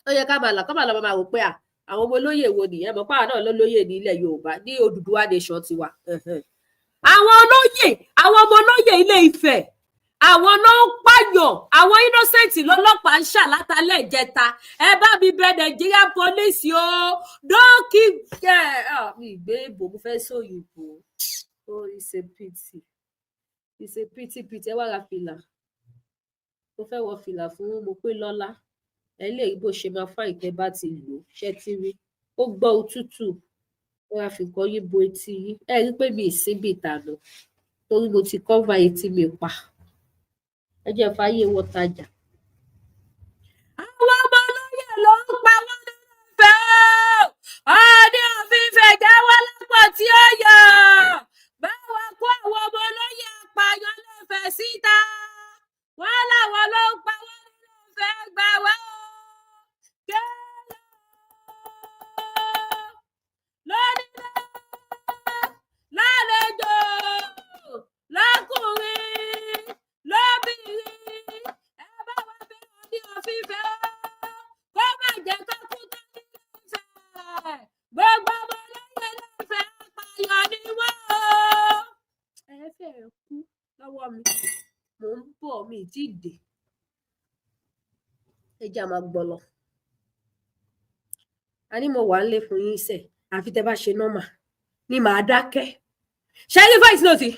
ó yẹ ká máa là kọ́ máa lọ máa wò pé à àwọn ọmọ olóyè wo nìyẹn. Mọ̀ páà náà ló lóyè ní ilẹ̀ Yorùbá ní Odùduwà nation tiwa. Àwọn olóyè, àwọn ọmọ olóyè Ilé Ifẹ̀, àwọn ló ń pààyàn. Àwọn innocent lọ́lọ́pàá ń ṣà látàlẹ́ ìjẹta. Ẹ bá mi bẹ̀ Nigerian police o, don't keep ẹ mi ìgbé ìbò, mo fẹ́ sóyìnbó. Oh, it's a pity, it's a pity pity. Ẹ wá ra fìlà, mo fẹ́ wọ fìlà fún mo pé lọ́lá. Ẹ lè rí bó ṣe máa fá ìtẹ́ bá ti lò ó ṣẹ́ tí rí ó gbọ́ òtútù. Ó wá fi nǹkan yín bo etí yín. Ẹ rí pé mi ì síbi ìtànà torí mo ti cover etí mi pa. Ẹ jẹ́ fàyè wọ tajà. Àwọn ọmọ olóyè ló ń pa wọ́n nínú ìfẹ́ o. Ọọ̀ni of Ifẹ̀ jáwọ́ lápò tí ó yọ báwa kó àwọn ọmọ olóyè apààyàn lẹ́fẹ̀ẹ́ síta. Wọ́n láwọn ló ń pa wọ́n nínú ìfẹ́, gbà wá o. Kéèlè lónílé lálejò, lọkùnrin lóbìnrin, ẹ bá wa bẹ̀ Ọọ̀ni of Ifẹ̀ o, kó má jẹ́ kó kú tán nínú Ifẹ̀. Gbogbo ọmọ olóyè lẹ́fẹ̀ẹ́, apààyàn ni wọ́n o. Ẹ fẹ́ kú lọ́wọ́ mi, mò ń bọ̀, mi ì tí ì dé. Ẹ jẹ́ á máa gbọ́ lọ. A ní mo wà ń lé fún yín sẹ, àfi tẹ bá ṣe normal ni màá dákẹ́. Ṣe rí voice note,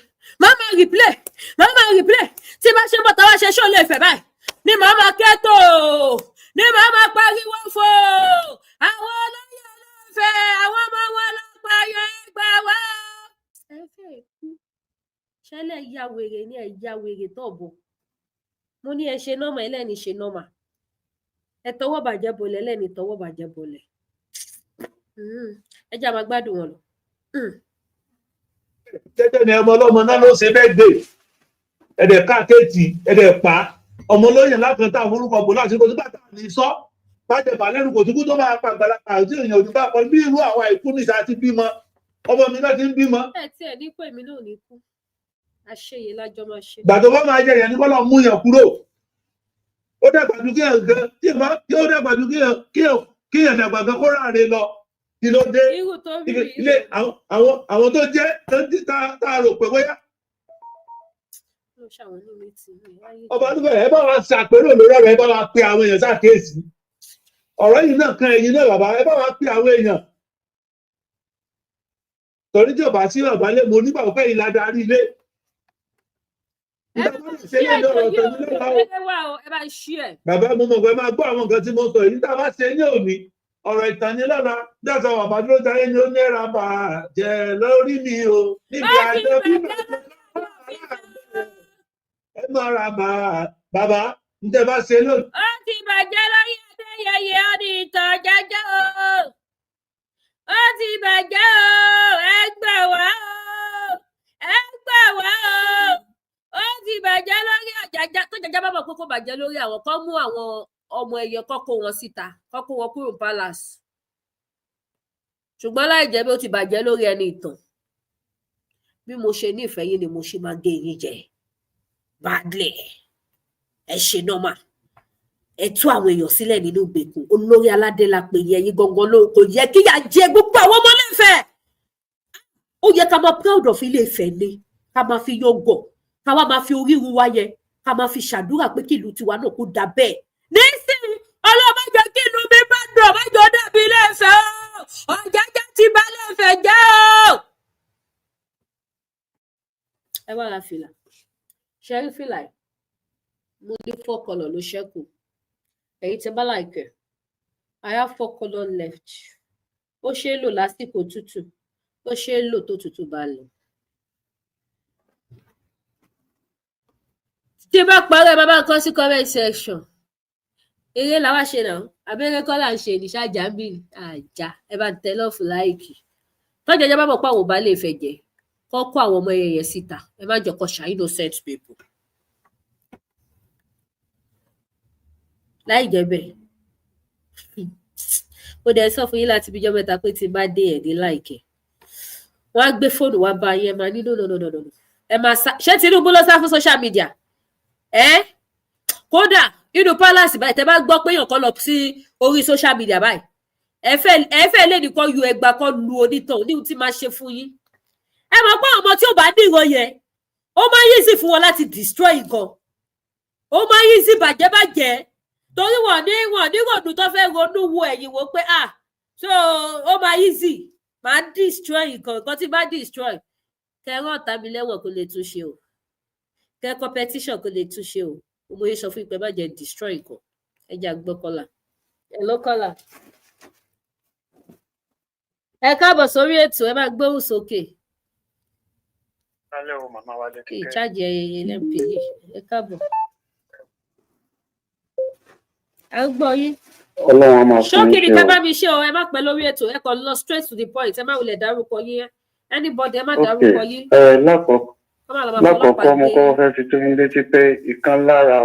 màá máa replay, màá máa replay. Tí bá ṣe ń bọ̀ táwa ṣe ṣó lè fẹ̀ báyìí ni màá máa kẹ́tò, ni màá máa pariwo fò àwọn olóyè olóòfẹ́, àwọn ọmọ wọn lọ́pàá gbà wá. Ẹ fẹ́ kú ṣẹlẹ̀ ya wèrè ni, ẹ ya wèrè tọ̀bọ̀. Mo ní ẹ ṣe normal, ẹlẹ́ni ṣe normal. Ẹ tọwọ́ bàjẹ́ bolẹ̀, ẹlẹ́ni tọwọ́ bàjẹ́ bolẹ̀. Ẹ jẹ́ á máa gbádùn wọn lọ. Tẹ́tẹ́ ni ọmọ ọlọ́mọ náà ló ṣe bẹ́ẹ̀ dé, ẹ̀dẹ̀ káàkéètì, ẹ̀dẹ̀ pa ọmọ olóyè lákan tá àwọn orúkọ bò láti kó tó bàtà ní sọ bàjẹ́ bà lẹ́nu kò tí kú tó máa pa àgbàlagbà àti èèyàn òní bá pọ̀ bí irú àwa ìkú nìta ti bímọ. Ọmọ mi náà ti ń bímọ. Ẹ tí ẹ ní pé èmi náà ò ní kú, àṣeyè lájọ máa ṣe. Gbà tó bá máa jẹ yẹn ní kọ́lọ́ mú yẹn kúrò. Ó dàgbà ju kéèyàn gan tí èèyàn bá kí ó dàgbà ju kéèyàn dàgbà gan kó ráre lọ. Kí ló dé? Irú tó rí Ilé àwọn tó jẹ́ tó ń tá a rò pé bóyá ló ṣàwọn inú mi tì mí wáyé. Ọba tó bẹ̀rẹ̀, ẹ bá wa ṣàpérò lórí ọ̀rọ̀, ẹ bá wa pe àwọn èèyàn ṣàkíyèsí ọ̀rọ̀ yìí náà kan ẹ̀yin náà, bàbá, ẹ bá wa pe àwọn èèyàn, torí tí ò bá sí bàbá lé mo nígbà pé ìlà darí ilé. Ẹ Nígbà bá tó ṣí ṣe lé ètò ọ̀rọ̀ yìí o, tèmi lọ́la o. ẹ wá o, ẹ bá ṣí ẹ. Bàbá, mo mọ̀ pé máa gbọ́ àwọn nǹkan tí mo sọ yìí. Tá a bá ṣe ní òní, ọ̀rọ̀ ìtàn ní lọ́la. Dáṣọ bàbá dúró jayé ni ó ní ẹ̀rọ bàjẹ́ lórí mi o níbi Ó ti àjọ bí bàjẹ́. Ẹ máa ra bàbá ń tẹ́ bá ṣe lónìí. Ó ti bàjẹ́ lórí Adéyẹyẹ, ó ní ìtàn jẹjẹ o. Ó ti bàjẹ́ o, ẹ gbà wá o, ẹ gbà wá o. Ó ti bàjẹ́ lórí Ọ̀jájá. Tó jẹjẹ bá mọ̀ pé kó bàjẹ́ lórí àwọn kan, mú àwọn ọmọ ẹyẹ kọ́, kó wọn síta, kọ́ kó wọn kúrò ní palace. Ṣùgbọ́n láì jẹ́ bí ó ti bàjẹ́ lórí ẹni ìtàn, bí mo ṣe nífẹ̀ẹ́ yín ni mo ṣe máa gé yín jẹ badly. Ẹ ṣe normal, ẹ tú àwọn èèyàn sílẹ̀ nínú ìgbèkùn. Olórí aládé la pè yẹ yín gangan ló kò yẹ kíyà jẹ gbogbo àwọn ọmọ Ilé-Ifẹ̀. Ó yẹ ká máa proud of Ilé-Ifẹ̀ ni, ká máa fi yangàn, ká wá máa fi orírun wa yẹ, ká máa fi ṣàdúrà pé kí ìlú tiwa náà kó dà bẹ́ẹ̀. Nísìnyí, Ọlọ́run má jẹ́ kí ìlú mi bá dùn, má jẹ́ ó dàbí Ilé-Ifẹ̀ o. Ọ̀jájá ti bà Ilé-Ifẹ̀ jẹ́ o. Ẹ wá ra fìlà, ṣẹ́rí fìlà yìí, mo ní four colour ló ṣẹ́kù. Ẹ̀yin tẹ́ bá like ẹ̀, I have four colour left. Ó ṣeé lò lásìkò tútù, ó ṣeé lò tó tútù bá lọ. Tí bá parí ẹ, bàbá nǹkan sí comment section. Eré làwa ṣe náà, abẹ́rẹ́ kọ́ là ń ṣe ní ṣáàjà ń bì àjà. Ẹ bá ń tẹ love, like. Tọ́jú ẹjọ́ bá mọ̀ pé àwọn ò bá lè fẹ́ jẹ́ kọ́ kó àwọn ọmọ ẹyẹ yẹn síta. Ẹ má jẹ́ kó ṣá innocent people. Láì jẹ́ bẹ́ẹ̀, mo dẹ̀ sọ fún yín láti bíjọ́ mẹ́ta pé tí n bá dé ẹ̀ ní like ẹ̀, wọ́n á gbé fóònù wá bá yín. Ẹ máa ní no, no, no, no, no, ẹ máa sá. Ṣé Tinubu ló sá fún social media ẹ? Kódà inú palace báyìí, tẹ bá gbọ́ pé èèyàn kan lọ sí orí social media báyìí, ẹ fẹ́ lè ní kọ́ yọ ẹgbà kọ́ lu onítàn ní ohun tí máa ṣe fún yín. Ẹ mọ̀ pé àwọn ọmọ tí ò bá ní ìran yẹn, ó máa ń easy fún wọn láti destroy nǹkan, ó máa ń easy bàjẹ́ bàjẹ́, torí wọn ní ròdù tó fẹ́ ronú wo ẹ̀yìn wo pé, ah, so ó máa easy máa destroy nǹkan. Nǹkan tí bá destroy, kẹrán ọ̀tá mi lẹ́wọ̀n kó lè túnṣe o, kẹ competition kó lè túnṣe o. Mo yẹ sọ fún ìpè má jẹ́ destroy nǹkan. Ẹ jẹ́ àgbọ̀ kọ́là. Hello kọ́là, ẹ káàbọ̀ sórí ètò, ẹ máa gbóhùn sókè. Kálẹ̀ o, màmá wa. Kí Kíkẹ́. Ìjáde LMP yìí, ẹ káàbọ̀, à ń gbọ́ yín. Ọlọ́run á máa fún Ṣókì yín ni ṣe ká o. bá mi ṣe o. Ẹ má pẹ́ lórí ètò, ẹ kàn lọ straight to the point. Ẹ má wulẹ̀ dárúkọ yín, anybody, ẹ má Ok. dárúkọ yín. Ẹ lákọ̀ọ́kọ́ Kọ́ má lọ máa fọlọ́pàá lákọ̀ọ́kọ́ mo gbé. kọ́kọ́ fẹ́ fi tó yín létí pé ìkan lára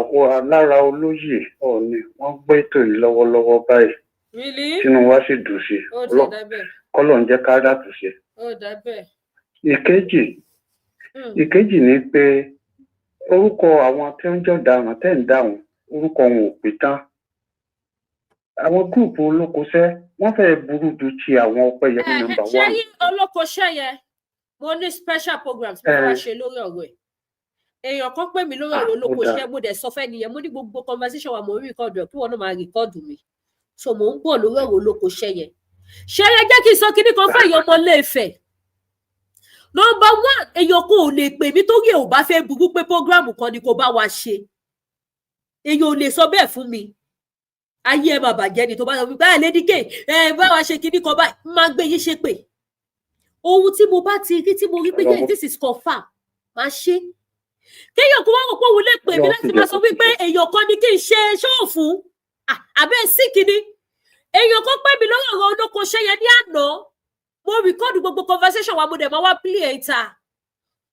lára olóyè Ọọ̀ni, wọ́n gbé ètò yìí lọ́wọ́lọ́wọ́ báyìí. Really? Tínú wa sì dùn sí i. Ó ti dá bẹ́ẹ̀. Kọ́lọ̀ ń jẹ́ ká dàtúnṣe. Ó dá bẹ́ẹ̀. Ìkejì ìkejì ni pé orúkọ àwọn tí wọ́n jẹ́ ọ̀daràn tẹ́ ń dáhùn orúkọ wọn ò pé tán. Àwọn group olókoṣẹ́, wọ́n fẹ́ẹ́ burú ju ti àwọn Ọpẹ́yẹmí Ẹ number ṣé one. yí olókoṣẹ́ yẹn, mo ní special programs mo wá ṣe lórí ọ̀rọ̀ ẹ̀. Èèyàn kan pè mí lórí ọ̀rọ̀ Ó dáa. olókoṣẹ́, mo dẹ̀ sọ fẹ́ nìyẹn, mo ní gbogbo conversation wa, mo ń record ẹ̀, kí wọn náà máa record mi. So mò ń bọ̀ lórí ọ̀rọ̀ olókoṣẹ́ yẹn. Ṣé ẹ jẹ́ kí n sọ kinní kan fún èèyàn ọmọ Ilé-Ifẹ̀? Number one, èèyàn kan ò lè pè mí torí ẹ̀ ò bá fẹ́ burú pé program kan ni kò bá wa ṣe. Èèyàn ò lè sọ bẹ́ẹ̀ fún mi. Ayé ẹ máa bàjẹ́ ni tó bá sọ wípé ẹ Lady K, ẹ bá wa ṣe kinní kan báyìí, máa gbé yín ṣépè. Ohun tí mo bá ti rí, tí mo rí pé yes, this is confirm, máa ṣe. Kéèyàn kó wá rò pé òun lè pè mí Ọlọ́run láti sì máa jẹ́ sọ kó wípé èèyàn kan ni kí n ṣe ṣóò fún. Àbẹ́ sí kinní, èèyàn kan pè mí lórí ọ̀rọ̀ olókoṣẹ́ yẹn ní àná, mo record gbogbo conversation wa, mo dẹ̀ máa wá play ẹ̀ ta,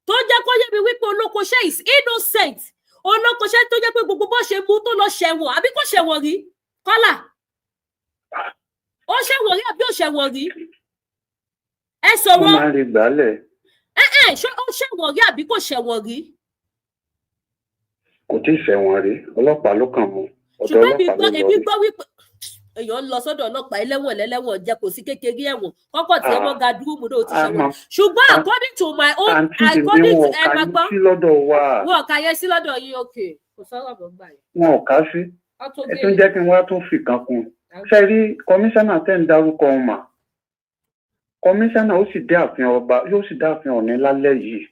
tó jẹ́ kó yé mi wípé olókoṣẹ́ is innocent. Olókoṣẹ́ tó jẹ́ pé gbogbo bó ṣe mú tó lọ ṣẹ̀wọ̀n, àbí kò ṣẹ̀wọ̀n rí? Kọ́là, ó ṣẹ̀wọ̀n rí àbí ò ṣẹ̀wọ̀n rí? Ẹ Wọ́n sọ̀rọ̀. máa ń rí gbàálẹ̀. Ẹ ẹ, ṣé ó ṣẹ̀wọ̀n rí àbí kò ṣẹ̀wọ̀n rí? Kò tí ì ṣẹ̀wọ̀n rí, ọlọ́pàá ló kàn mú. Ọ̀dọ̀ Ṣùgbọ́n èmi ọlọ́pàá gbọ́ ló lọ èmi rí. gbọ́ wípé èèyàn ń lọ sọ́dọ̀ ọlọ́pàá, ẹlẹ́wọ̀n lẹ́lẹ́wọ̀n jẹ́, kò sí kékeré ẹ̀wọ̀n kọ́kọ́ tí ẹ mọ́ guard room náà, ó ti ṣẹ̀wọ̀n. Àmọ́ Ṣùgbọ́n according to my own àǹtí tèmi, according wọn to ò ẹ ká máa yín gbọ́. sí lọ́dọ̀ wa. Wọn ò kà yẹn sí lọ́dọ̀ yín. OK, kò sọ̀rọ̀ mọ́ gbà yẹn. Wọn ò ká sí. Wọ́n tó Ẹ tún béèrè. jẹ́ kí n wá tún fìkan kún un. Ṣe rí kọmíṣánná tẹ́ ń darúkọ ọ̀hún mà, kọmíṣánná ó sì dé ààfin ọba, yóò sì dé ààfin Ọ̀ọ̀ni lálẹ́ yìí.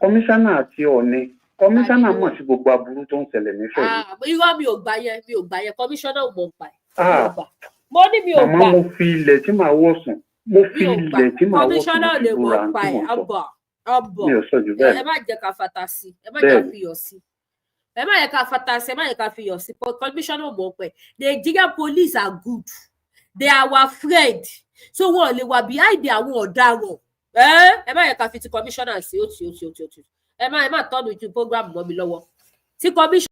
Kọmíṣánná àti Ọ̀ọ̀ni, kọmíṣánná Àbí mọ̀ sí gbogbo aburú tó ń ṣẹlẹ̀ nífẹ̀ẹ́ yìí. Ah, irọ́, mi ò gbà yẹn, mi ò gbà yẹn. Kọmíṣánná ò mọ̀ pa ẹ̀. Mi ò Ah, gbà, mo ní mi ò màmá, gbà. mo fi ilẹ̀ tí màá wọ̀ sùn, mo fi Mi ò gbà. ilẹ̀ tí màá wọ̀ sùn, Kọmíṣánná mo ò fi lè búra mọ̀ pa tí ẹ̀. mò ń sọ. Ọbọ̀ ọbọ̀. Mi ò sọ jù Ẹ bẹ́ẹ̀ lọ. má jẹ́ ká fata sí, ẹ má jẹ́ ká Bẹ́ẹ̀. fi iyọ̀ sí, ẹ má yẹ ká fata sí, ẹ má yẹ ká fi iyọ̀ sí. Kọmíṣánná ò mọ̀ pẹ̀. Nigerian police are good, they are our friend, so wọn ò lè wà behind àwọn ọ̀daràn. Ẹ má yẹ ká fi ti kọmíṣánná sí. Ó ti ó ti ó ti ó ti, ẹ má tọ́nu ju program mọ́ mi lọ́wọ́ tí kọmíṣánná.